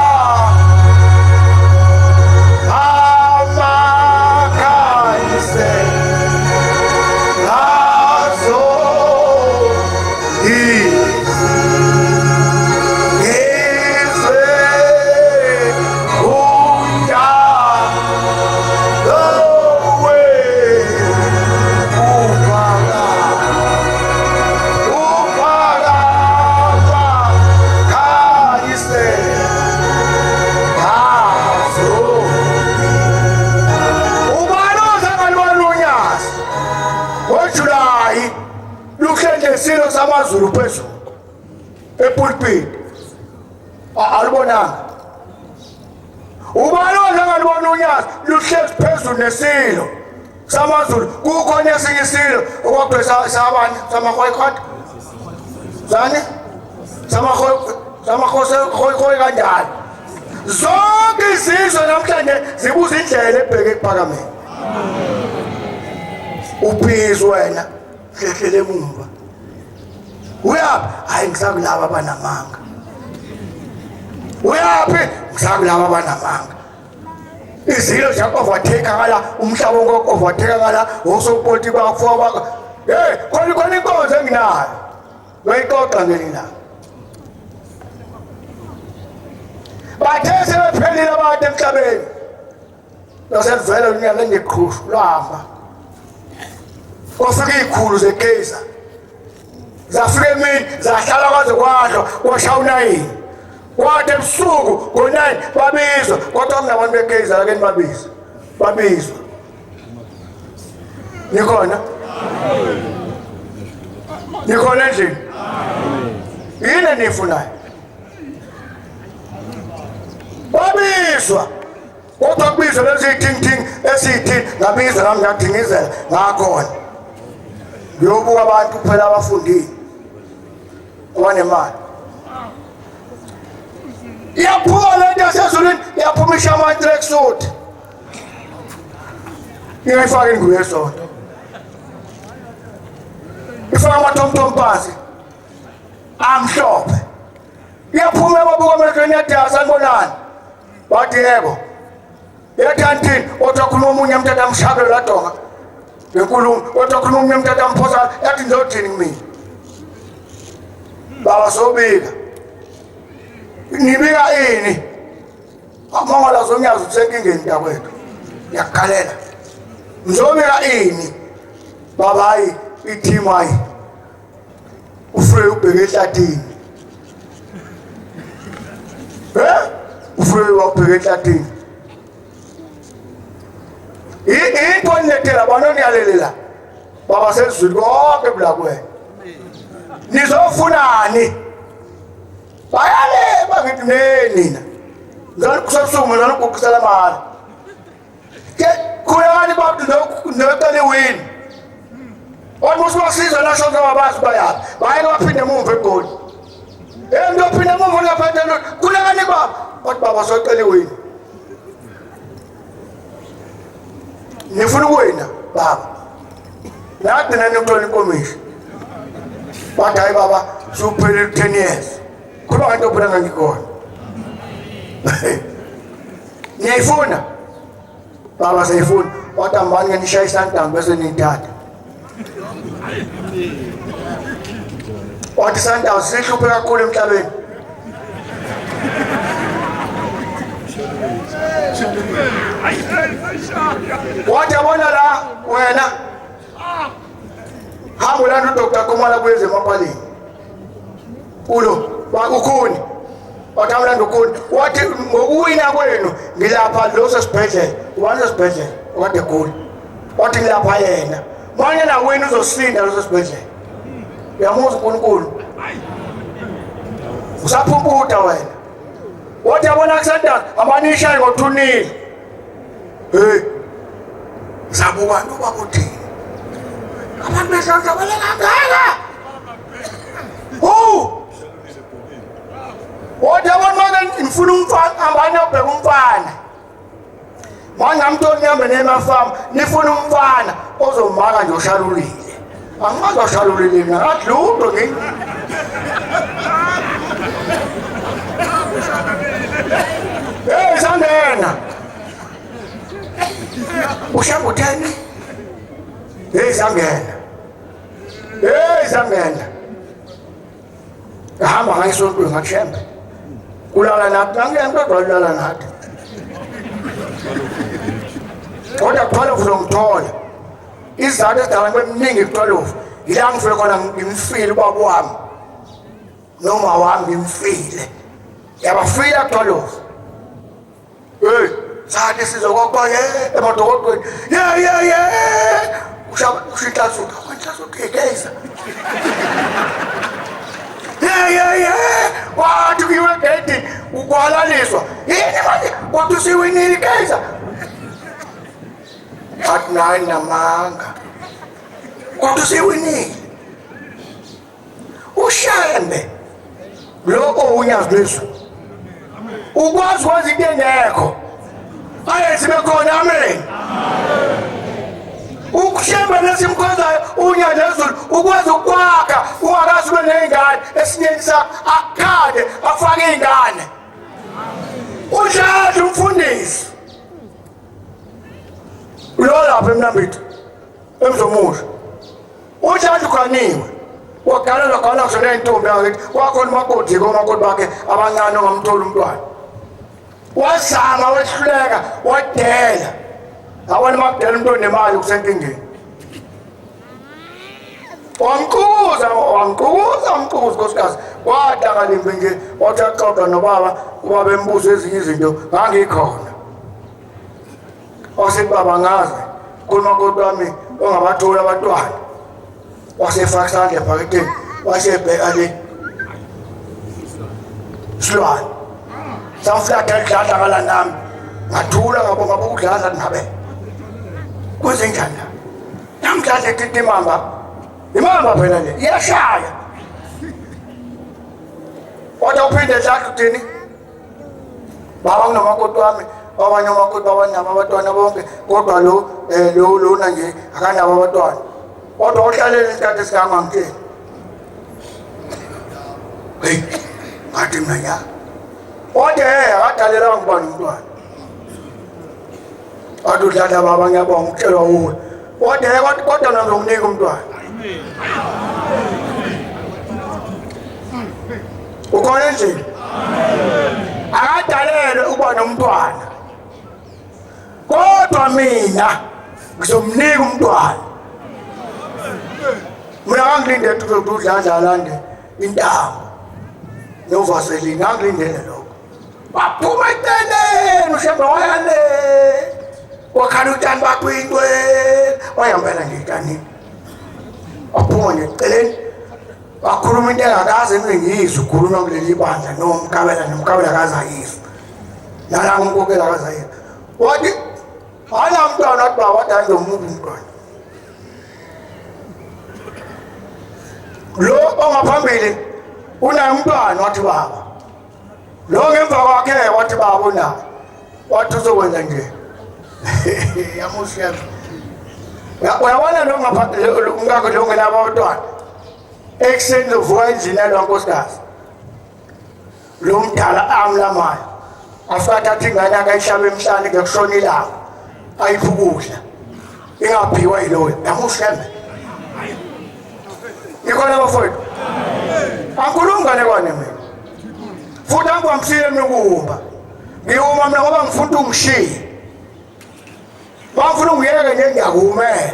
amakhanyise ngazo izwe unjalo we uphaka uphaka amakhanyise ngazo. Ubani ozangalibona unyazi ngoJulayi luhlendle isilo samaZulu phezulu epulpit? Alubonanga. Ubani ozangalibona unyazi luhlezi phezulu nesilo samaZulu? Kukhona esinye isilo okwakuthiwa sabani samakhwekhwethe zani samakhwekhwe kanjalo. Zonke izizwe namhlanje zibuza indlela ebheke ekuphakameni. Ubhizi wena hlehlele emumva uyaphi? Hayi, ngisakulaba abanamanga. Uyaphi? Ngisakulaba abanamanga. Izilo ziya-overtake ngala, umhlaba wonke overtake ngala, osopolitiki bakufuka baka. Hey, khona khona inkonzo enginayo bayixoxa ngelinye ilanga. Bathe sebephelile abantu emhlabeni, lwaseluvela lunyaka ngeqhushu lwahamba, kwafika iy'khulu zekeiza, zafika emini zahlala kwaze kwadlwa, kwashaya unayini. Kwathi ebusuku ngo-9 babizwa, kodwa kunabantu bekeiza lakeni babizwa, babizwa. Nikhona? Nikhona endlini? Yini eniyifunayo? Babizwa, kodwa kubizwa lezi thing esiyithini. Ngabizwa nami, ngathingizela ngakhona, ngiyobuka abantu kuphela abafundile abanemali. Iyaphuma lento yasezulwini, iyaphuma isha ama-tracksuit, ingayifaka ingubo yesonto, ifaka amatomtom phansi amhlophe. Iyaphuma, yababuka emehlweni, yathi sanibonani. Bathi yebo. Yathi antini? Othi akhuluma omunye amthatha amshabelo ladonga ngenkulumo, othi akhuluma omunye amthatha amphosa. Yathi nizothini kumina? Baba, sobika. Nibika ini? Amangala zonyazi usenkingeni mntakwethu. Ngiyakukhalela. Ngizobika ini? Baba hayi i-team hayi. Ufrey ubheke ehlathini. Eh? Ufrey wabheke ehlathini. Into onilethela bona oniyalelela. Baba sezulu konke kula kuwena. Nizofunani? Bayale bangithi nina. Ngizana kusebusuku ngizana ukuguqisela mahhala. Ke khulekani bantu nocela iwini. Wathi usibasiza nasho babazi bayaphi. Baye baphinde emuva eGoli. Eh ngiyophinda emuva ngiyaphethe lutho. Khulekani baba. Wathi baba socela iwini. Nifuna ukuwina baba. Nagcina nikuthola inkomishi. Wathi hayi baba suphelile 10 years. Khuluma ngento phela ngangikhona. Niyayifuna? Baba siyayifuna. Wathi ambani ke nishaya isandam bese niyithatha. Wathi Sundowns sihluphe kakhulu emhlabeni. Wathi yabona la wena hamba ulanda uDr Khumalo kuyeze emapalini. Ulo ukhuni wathi amlanda ukhuni wathi ngokuwina kwenu ngilapha lo sesibhedlela ubani sesibhedlela okade egula wathi ngilapha yena manje nawina uzosinda lo sesibhedlela uyamuzwa uNkulunkulu usaphumputa wena wathi yabona kusanda abanishaye ngothunile hey sabuka ntoba kuthini abantu behlanhla balekangaka oh wathi yabona make ngifuna umfana hambani yobheka umfana mangamtoli nihambe niye emafamu nifuna umfana ozomaka nje oshalulile angimazi oshalulile mina ngathi lutho ngi Hey sangena ushamba utheni hey sangena hey sangena ngahamba ngaye esontweni ngathemba kulala nathi ngangiyena kodwa kulala nathi kodwa ku-12 uzongithola izizathu ezidala ngibe mningi ku-12 yila ngifike khona ngimfile ubaba wami noma wami ngimfile yabafila ku-12 Hey, sathi sizokopa ye emadokodweni. Ye ye ye. Usha ushintsha suka, kwenza sokugeza. Ye ye ye. Wathi kuyiwe gate ukwalaliswa. Yini manje? Wathi usiwinile igeza. Athi nayi namanga. Kodwa usiwinile. ushembe lo owunyazi lwezulu ukwazi ukwenza into engekho ayenzi bekhona amen ukushembe lesimkhonzayo unyazi lwezulu ukwazi ukwakha ungakazi ube ney'ngane esinyeni sakho akhade afake iy'ngane udladla umfundisi lo lapha emnambitho emzomusha Uthi uganiwe wagalelwa gana ngisho ney'ntombi angithi wakhona umakoti-ke omakoti bakhe abancane ongamtholi umntwana wazama wehluleka wadela yabona uma kudela umuntu onemali kusenkingeni wamqukuza wamqukuza wamqukuza nkosikazi wadakalimbi nje wathi axoxa nobaba ubaba embuzo ezinye izinto ngangikhona Wase baba ngazi kunomakoti wami ongabatholi abantwana. Wasefaka isandla ephaketheni wasebheka le silwane. Samflatha idladla ngala nami. Ngathula ngabonga ukudladla ngabe. Kwenze njani la? Namhlanje thinta imamba. Imamba phela le iyashaya. Kodwa uphinde dladla uthini? Baba kunomakoti wami abanye omakoti babanabo abantwana bonke kodwa lo um lo lona nje akanabo abantwana kodwa uhlalele isikhathi esingangangitsheli heyi ngathi mina ya kodwa he akadalelanga ukuba nomntwana wathi udlala baba ngiyabonga ukutshelwa wuwe kodwa he kodwa mina ngizokunika umntwana ukhona endlini akadalelwe ukuba nomntwana kodwa Kodwa mina ngizomnika umntwana. Mina ngangilinde ukuthi udladla alande intambo novaselini, ngangilindele lokho. Waphuma eceleni uShembe waya le, wakhala utshani bakwintweni, wayihambela nje etshanini, waphuma nje eceleni, wakhuluma into engakaze ngiyizwe ukhuluma kuleli bandla nomkabela, nomkabela akaze ayizwe, nala umkhokheli akaze ayizwe. Wathi hana mntwana, wathi baba, wathi hayi ngizomuka umntwana lo ongaphambili unaye umntwana, wathi baba. Lo ngemva kwakhe wathi baba unaye, wathi uzokwenza nje. Yamushembe uyabona lo umkakho lo ngelabo abantwana, ekuseni lovuka endlini yalo nkosikazi lo mdala amlamayo, afike athathe ingane yakhe ayihlabe emhlane ngekushona ilanga, ayiphe ukudla ingaphiwa yiloyo. Yamushembe ikhona bafowethu, angikhulumi nganekwane mina, futhi angibambisile mina ukuwumba. Ngiwuma mina ngoba ngifuna ukuthi ungishiye. Bafuna ungiyeke nje, ngiyakumela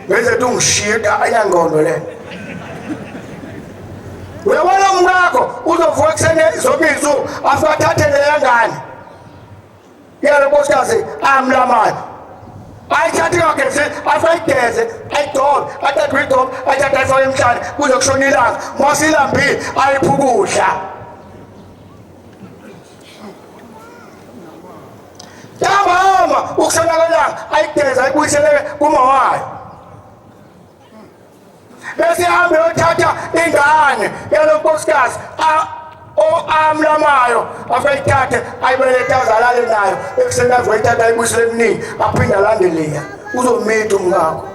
ngenze ukuthi ungishiye, ayinangqondo le. Uyabona umkakho uzovuka ekuseni zonke iy'nsuku, afike athathe leya ngane yalo nkosikazi amlamayo, ayithathe ingagezi, afike ayigeze, ayigcobe, aqede uyigcobe, ayithathe ayifake emhlane kuze kushone ilanga. Masilambile ayiphe ukudla. Ntambama ukushona kwelanga ayigeze, ayibuyisele kuma wayo, bese ihambe yothatha ingane yalo nkosikazi amlamayo, afike ayithathe ayibelethe, azalale nayo. Ekuseni avuke ayithathe ayibuyisele kuningi, aphinde alandeleya. Uzomitha umkakho.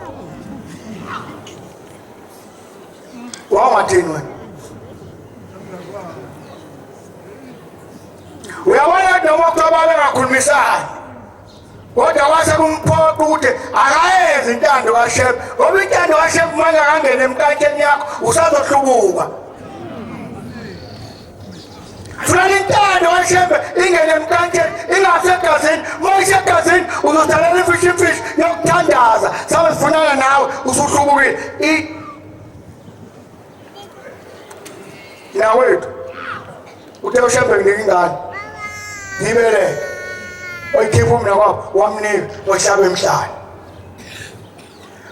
Wawungathini wena? Uyabona noma kuthiwa babengakhulumisani, kodwa kwase kumphoqa ukuthi akayenzi intando kaShembe, ngoba intando kaShembe manje akangena emkantsheni yakho, usazohlubuka. Funa intando kaShembe ingene emkantsheni, ingasegazini. Uma isegazini uzodalela ifishi ifishi yokuthandaza, sabe sifunana nawe usuhlubukile. Nawethu uthe uShembe nginika ingane ngibeleke, wayikhipha umna kwabo, wamnika, wahlaba emhlane,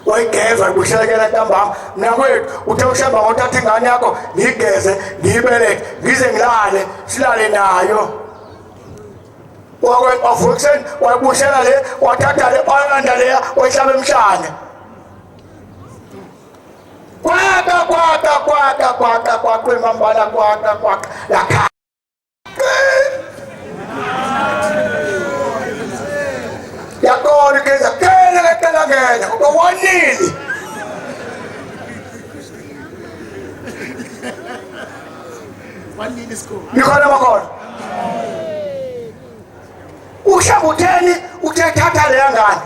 wayigeza, ibushelekela ntambama. Mnakwethu uthe uShembe ngothatha ingane yakho ngiyigeze, ngiyibeleke, ngize ngilale, silale nayo. Wavuka ekuseni wayibushela le, wathatha le, walanda leya, wayihlaba emhlane. Kwaka kwaka kwaka kwaka kwaka imambala kwaka kwaka lakha. Yakona keza kele kele kele kodwa wanili. Wanini isikole. Nikhona makhona. Ushamba utheni, uthe thatha leya ngane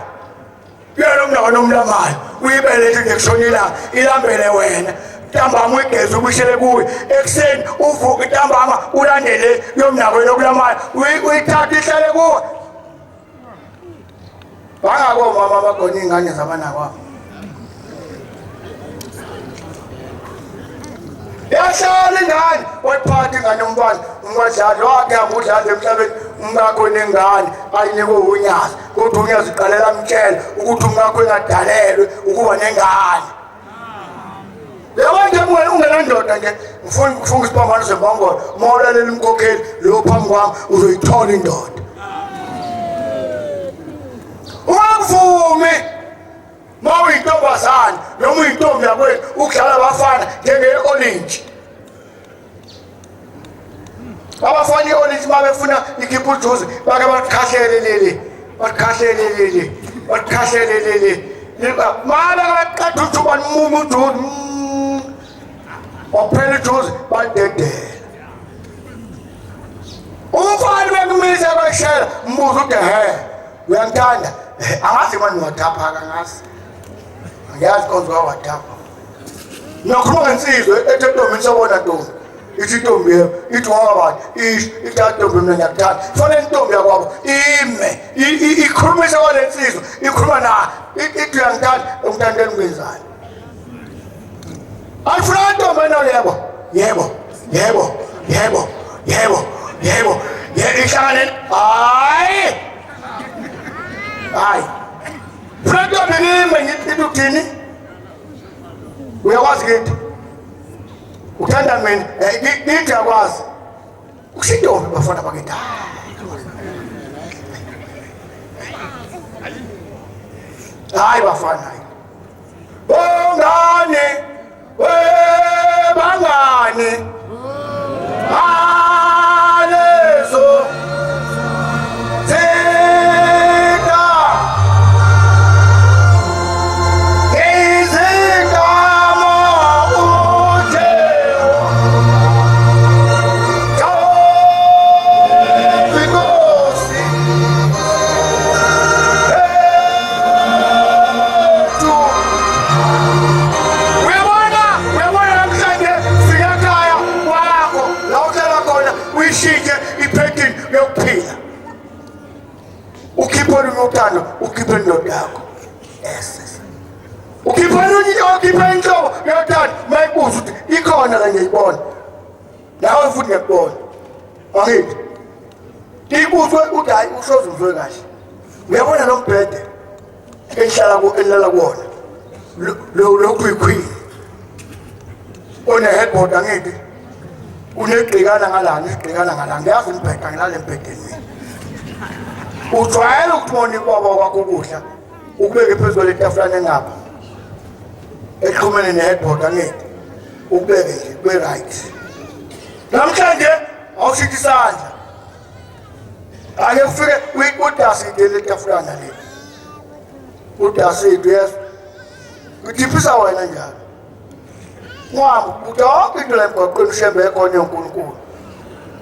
yena umntwana nomlamayo, uyibelethe nje kushona ilanga, ilambele wena. Ntambama uyigeze, ubuyisele kuye. Ekuseni uvuke ntambama ulandele yomnako yokulamayo, uyithathe ihlale kuwe. Bangako omama abagona iy'ngane zabanakwabo. Yahlala ingane, wayiphatha ingane umntwana, umkwadlali wakhe hamba udlala emhlabeni. Umkakho nengane ayinikwe unyazi, kodwa unyazi uqalela amtshela ukuthi umkakho engadalelwe ukuba nengane. Yabo nje ungenandoda nje, ngifuna ukufunga isiphambano sembongolo, uma ulalela umkhokheli lo phambi kwami uzoyithola indoda. Ungavumi uma uyintombazane noma uyintombi yakwenu ukudlala abafana njenge-olintshi. Abafana i-olintshi uma befuna ikhipha ujuzi bake bakhahlele leli, bakhahlele leli, bakhahlele leli, mabeke baqeda ujuba nimume ujuzi, waphela ujuzi, badedela umfana. Bekumisa kweshela, mbuzo ude he, uyangithanda? Angazi mani wathapha-ke, angazi, angiyazi konze wawathapha. Nakhuluma ngensizwa ethe ntombi, nisabona ntombi. Ithi intombi yebo, ithi wangabani, isho, ithi intombi mina ngiyakuthanda. Fanele intombi yakwabo ime, ikhulumise kwale nsizwa, ikhuluma na, ithi uyangithanda, umntanteni kwenzani? Alifuna intombi eno yebo, yebo, yebo, yebo, yebo, yebo, ihlangane, hayi, hayi. Funa intombi ime, ngithi uthini? Uyakwazi kithi? Uthanda mina, ngithi akwazi. Kushintombi bafana bakithi. Hayi bafana hayi. Bongani, we bangani. Alezo. Zika. Izingamo uJehu. Jehova Inkosi ethu. Uyabona, uyabona namhlanje fika ekhaya kwakho la uhlala khona uyishintshe iphethini yokuphila. Ukhiphe olunye uthando, ukhiphe indoda yakho. Yes. yes. Ukhiphe olunye ukhiphe inhlobo yothando, mayikubuza ukuthi ikhona la ngiyayibona. Nawe futhi ngiyakubona. Angithi. Ibuzwe uthi hayi usoze uzwe kahle. Uyabona lo mbhede engihlala ku elala kuwona. Lo lo kwikhwini. One headboard angithi. Unegqikana ngalana, isigqikana ngalana. Ngiyazi umbhede ngilala embhedeni mina. Ujwayele ukuthi uma unikwa kwakho ukudla ukubeke phezu kwale tafulana engapha. Exhumene ne-headboard angithi. Ukubeke nje kube right. Namhlanje awushithi isandla. Ake kufike udaside letafulana le. Udaside yes. Uthiphisa wena njalo. Ngwami uthi yonke into la emgwaqweni ushembe ekhona yonkulunkulu.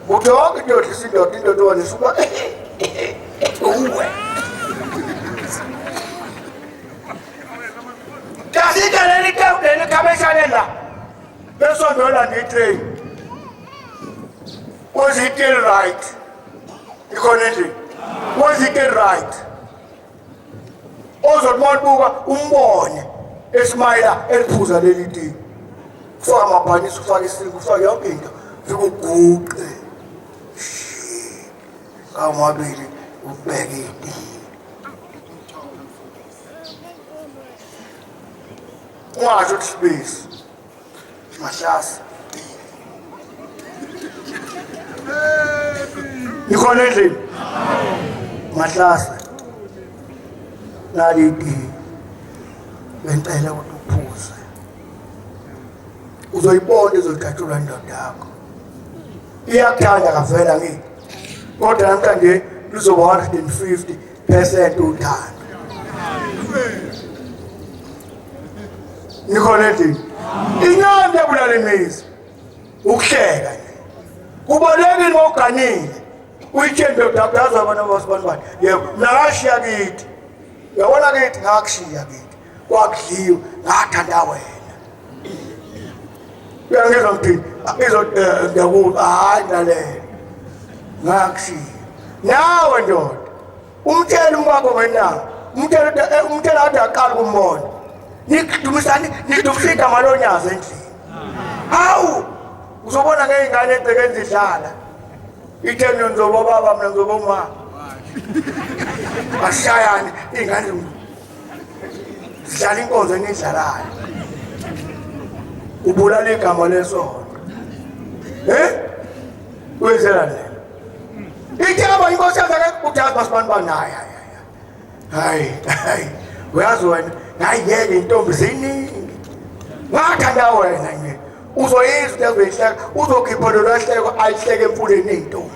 Uthi yonke into yodlisa indoda indoda wona isuka uwe. Daside leli leli khabeshane la. Besondela nditrain. Was it right? Ikhona endlini. Was it right? Ozothi mawubuka umbone esimayila eliphuza leli tiyi. Ufaka amabhanisi, ufaka isinkwa, ufaka yonke into. Fike uguqe. Kamabili ubheke itiyi. Ungasho ukuthi sibisi. Mahlasa. Nikhona endlini? Mahlasa. Nali itiyi. Bengicela ukuthi uphuze. Uzoyibona izojatshulwa indoda yakho. Iyakuthanda kavela ngithi. Kodwa namhlanje luzoba 150% uthando. Nikhona endlini? Inyoni yabulala imizi. Ukuhleka nje. Kubalekile uma uganile. Uyitshela indoda yakho yazi abantu abasibani bani. Yebo, mina ngashiya kithi. Uyabona kithi ngakushiya kithi. Kwakudliwa ngathanda wena. Uyangizwa ngithini? Izo ngiyakuzwa hayi lalela. Ngakushiya. Nawe ndoda umtshele umkakho ngenanga umtshele umtshele ade aqala ukumbona nikudumisani nidumisa igama lonyazi endlini hawu uzobona ngey'ngane egcekeni zidlala ithe mina ngizoba baba mina ngizoba uma bashayane iy'ngane zidlala inkonzo enidlalayo ubulala igama lesonto um wenzela le Ithemba inkosi yakhe uthi basibani bani hayi hayi hayi hayi uyazi wena hayi ngeke intombi ziningi ngathanda wena nje uzoyizwa into ezoyihleka uzokhipha lolu hleko ayihleke emfuleni iy'ntombi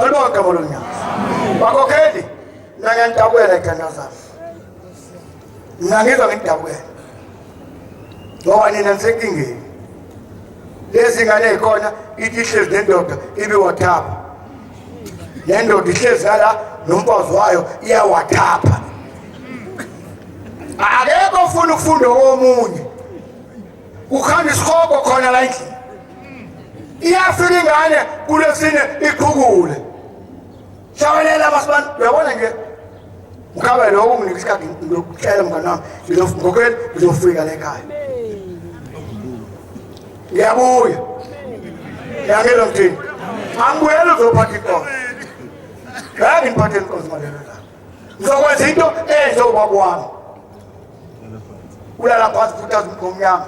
alibonga igama lonyazi bakhokheli mina ngiyanidabulela iy'thandwa zami mina ngizwa nginidabulela ngoba nina nisenkingeni lezi ngane ey'khona ithi ihlezi nendoda ibiwathapha nendoda ihlezi ngala nomfazi wayo iyawathapha akekho ofuna ukufunda okomunye kukhanda isihogo khona la endlini. Iyafika ingane kulesine iqhukule. Hlabelela masibani, uyabona nje. Mkhabe lokho unginika isikhathi ngiyokutshela mngani wami, ngizofika ngizofika la ekhaya. Ngiyabuya. Ngiyangela mthini. Angibuyeli uzophatha inkonzo. Ngeke ngiphathe inkonzo ngalelo langa. Ngizokwenza into enhle ubaba wami. Ulala phansi futhi azi umnyama.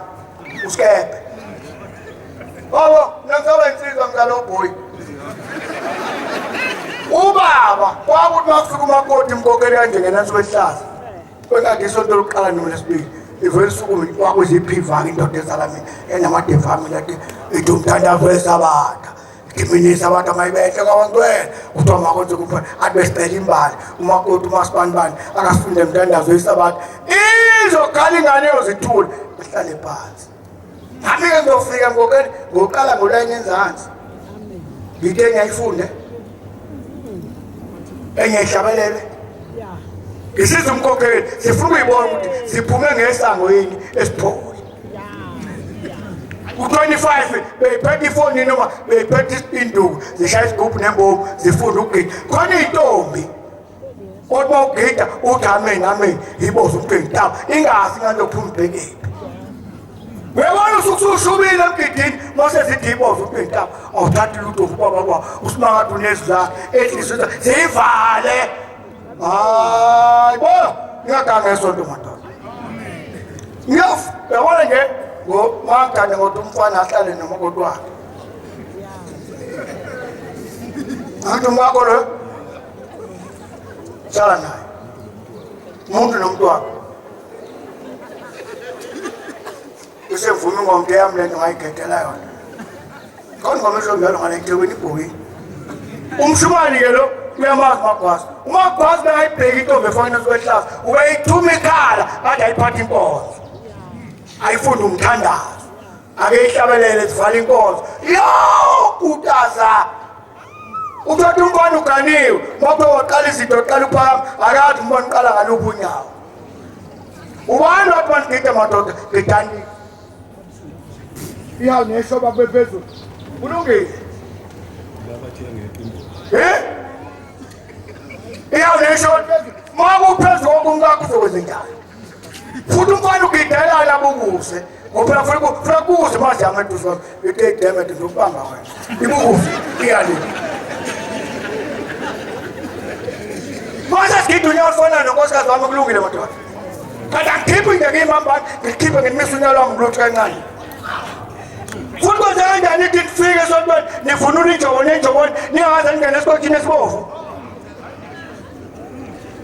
Usikebhe. Baba, ngisaba insizwa ngidlala obhoyi. Ubaba kwakuthi makufika umakoti imkhokheli kanje ngenansi kwehlaza. Kwenkathi isonto lokuqala noma lesibili. Ivele isukume kwakuziphivaka indoda ezala mina enamadeva ami lati ithi umthandazo wesabatha. Iminisa abantu amayibehle kwabantwele kuthiwa makwenze kuphela athi besicela imbali umakoti umasibani bani akasifunde emthandazo wesabatha izokhala ingane yozithula ihlale phansi. Nami-ke ngizofika ngokeni ngoqala ngolayini enzansi ngithe ngiyayifunde enye ihlabelele ngisiza umkhokheli sifuna ukuyibona ukuthi siphume ngesango yini esipholi ku-25 beyiphethe ifoni noma beyiphethe induku zishaya isigubhu nembovu zifunda ukugida khona iy'ntombi kodwa ugida uthi amen amen iboza umuntu eyintaba ingazi ingane yokuphuma ibhekephi. Uyabona usuke usushubile emgidini mase zithi iboza umuntu eyintaba awuthathi lutho ubaba kwa usimangade unezwi lakhe ehlizwe zivale. Hayi bo ngiyaganga esonto madoda. Ngiyof uyabona nje ngomagane ngothi umfana ahlale nomakoti wakhe. Ngathi umkakho lo hlala naye umuntu nomuntu wakhe isevuma ingoma eyami lento ngayigedela yona khona ingoma esho njalo ngale eThekwini ibhokini umshumane-ke lo uyamazi umagwazi umagwazi bengayibheki intombi efana nasuwehlaza ubeyithuma ikhala kade ayiphatha inkonzo ayifunde umthandazo ake ihlabelele zivala inkonzo yo kutaza uthatha umfana uganiwe makube waqala izinto waqala uphakama akazi umbona uqala ngaluphi unyawo ubani wathi banigide madoda gidani ihawu neshoba kube phezulu kulungile ihawu neshoba phezulu makuphezu konke umkakho uzokwenze njani futhi umfana ugidelana bukuse ngoba funa funa kuze manje amaduze wakho ithe damn it ngizokubamba wena ibukuse iyali manje sigida unyawo olufana nonkosikazi wami kulungile madoda kanti angikhiphi nje ngiyimambani ngikhiphe ngimisa unyawo lwami ngilutho kancane futhi kwenze kanjani ithi nifike esontweni nivunula injobo nenjoboni ningaze ningene esikotshini esibovu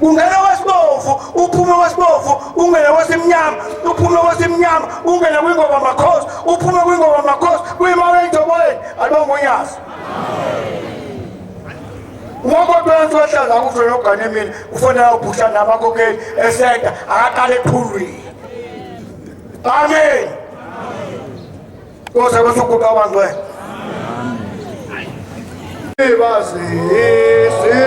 ungena kwesibovu uphume kwesibovu ungene kwesimnyama uphume kwesimnyama ungene kwingoba makhosi uphume kwingoba makhosi kuyimali enjoboyeni alibonga unyazi umakoti wenza wehlaza akusho nogane emini kufanele awubhusha namakhokheli esenda akaqale ephulwini amen Nkosi abasokuqa abangcwele. Bazisi.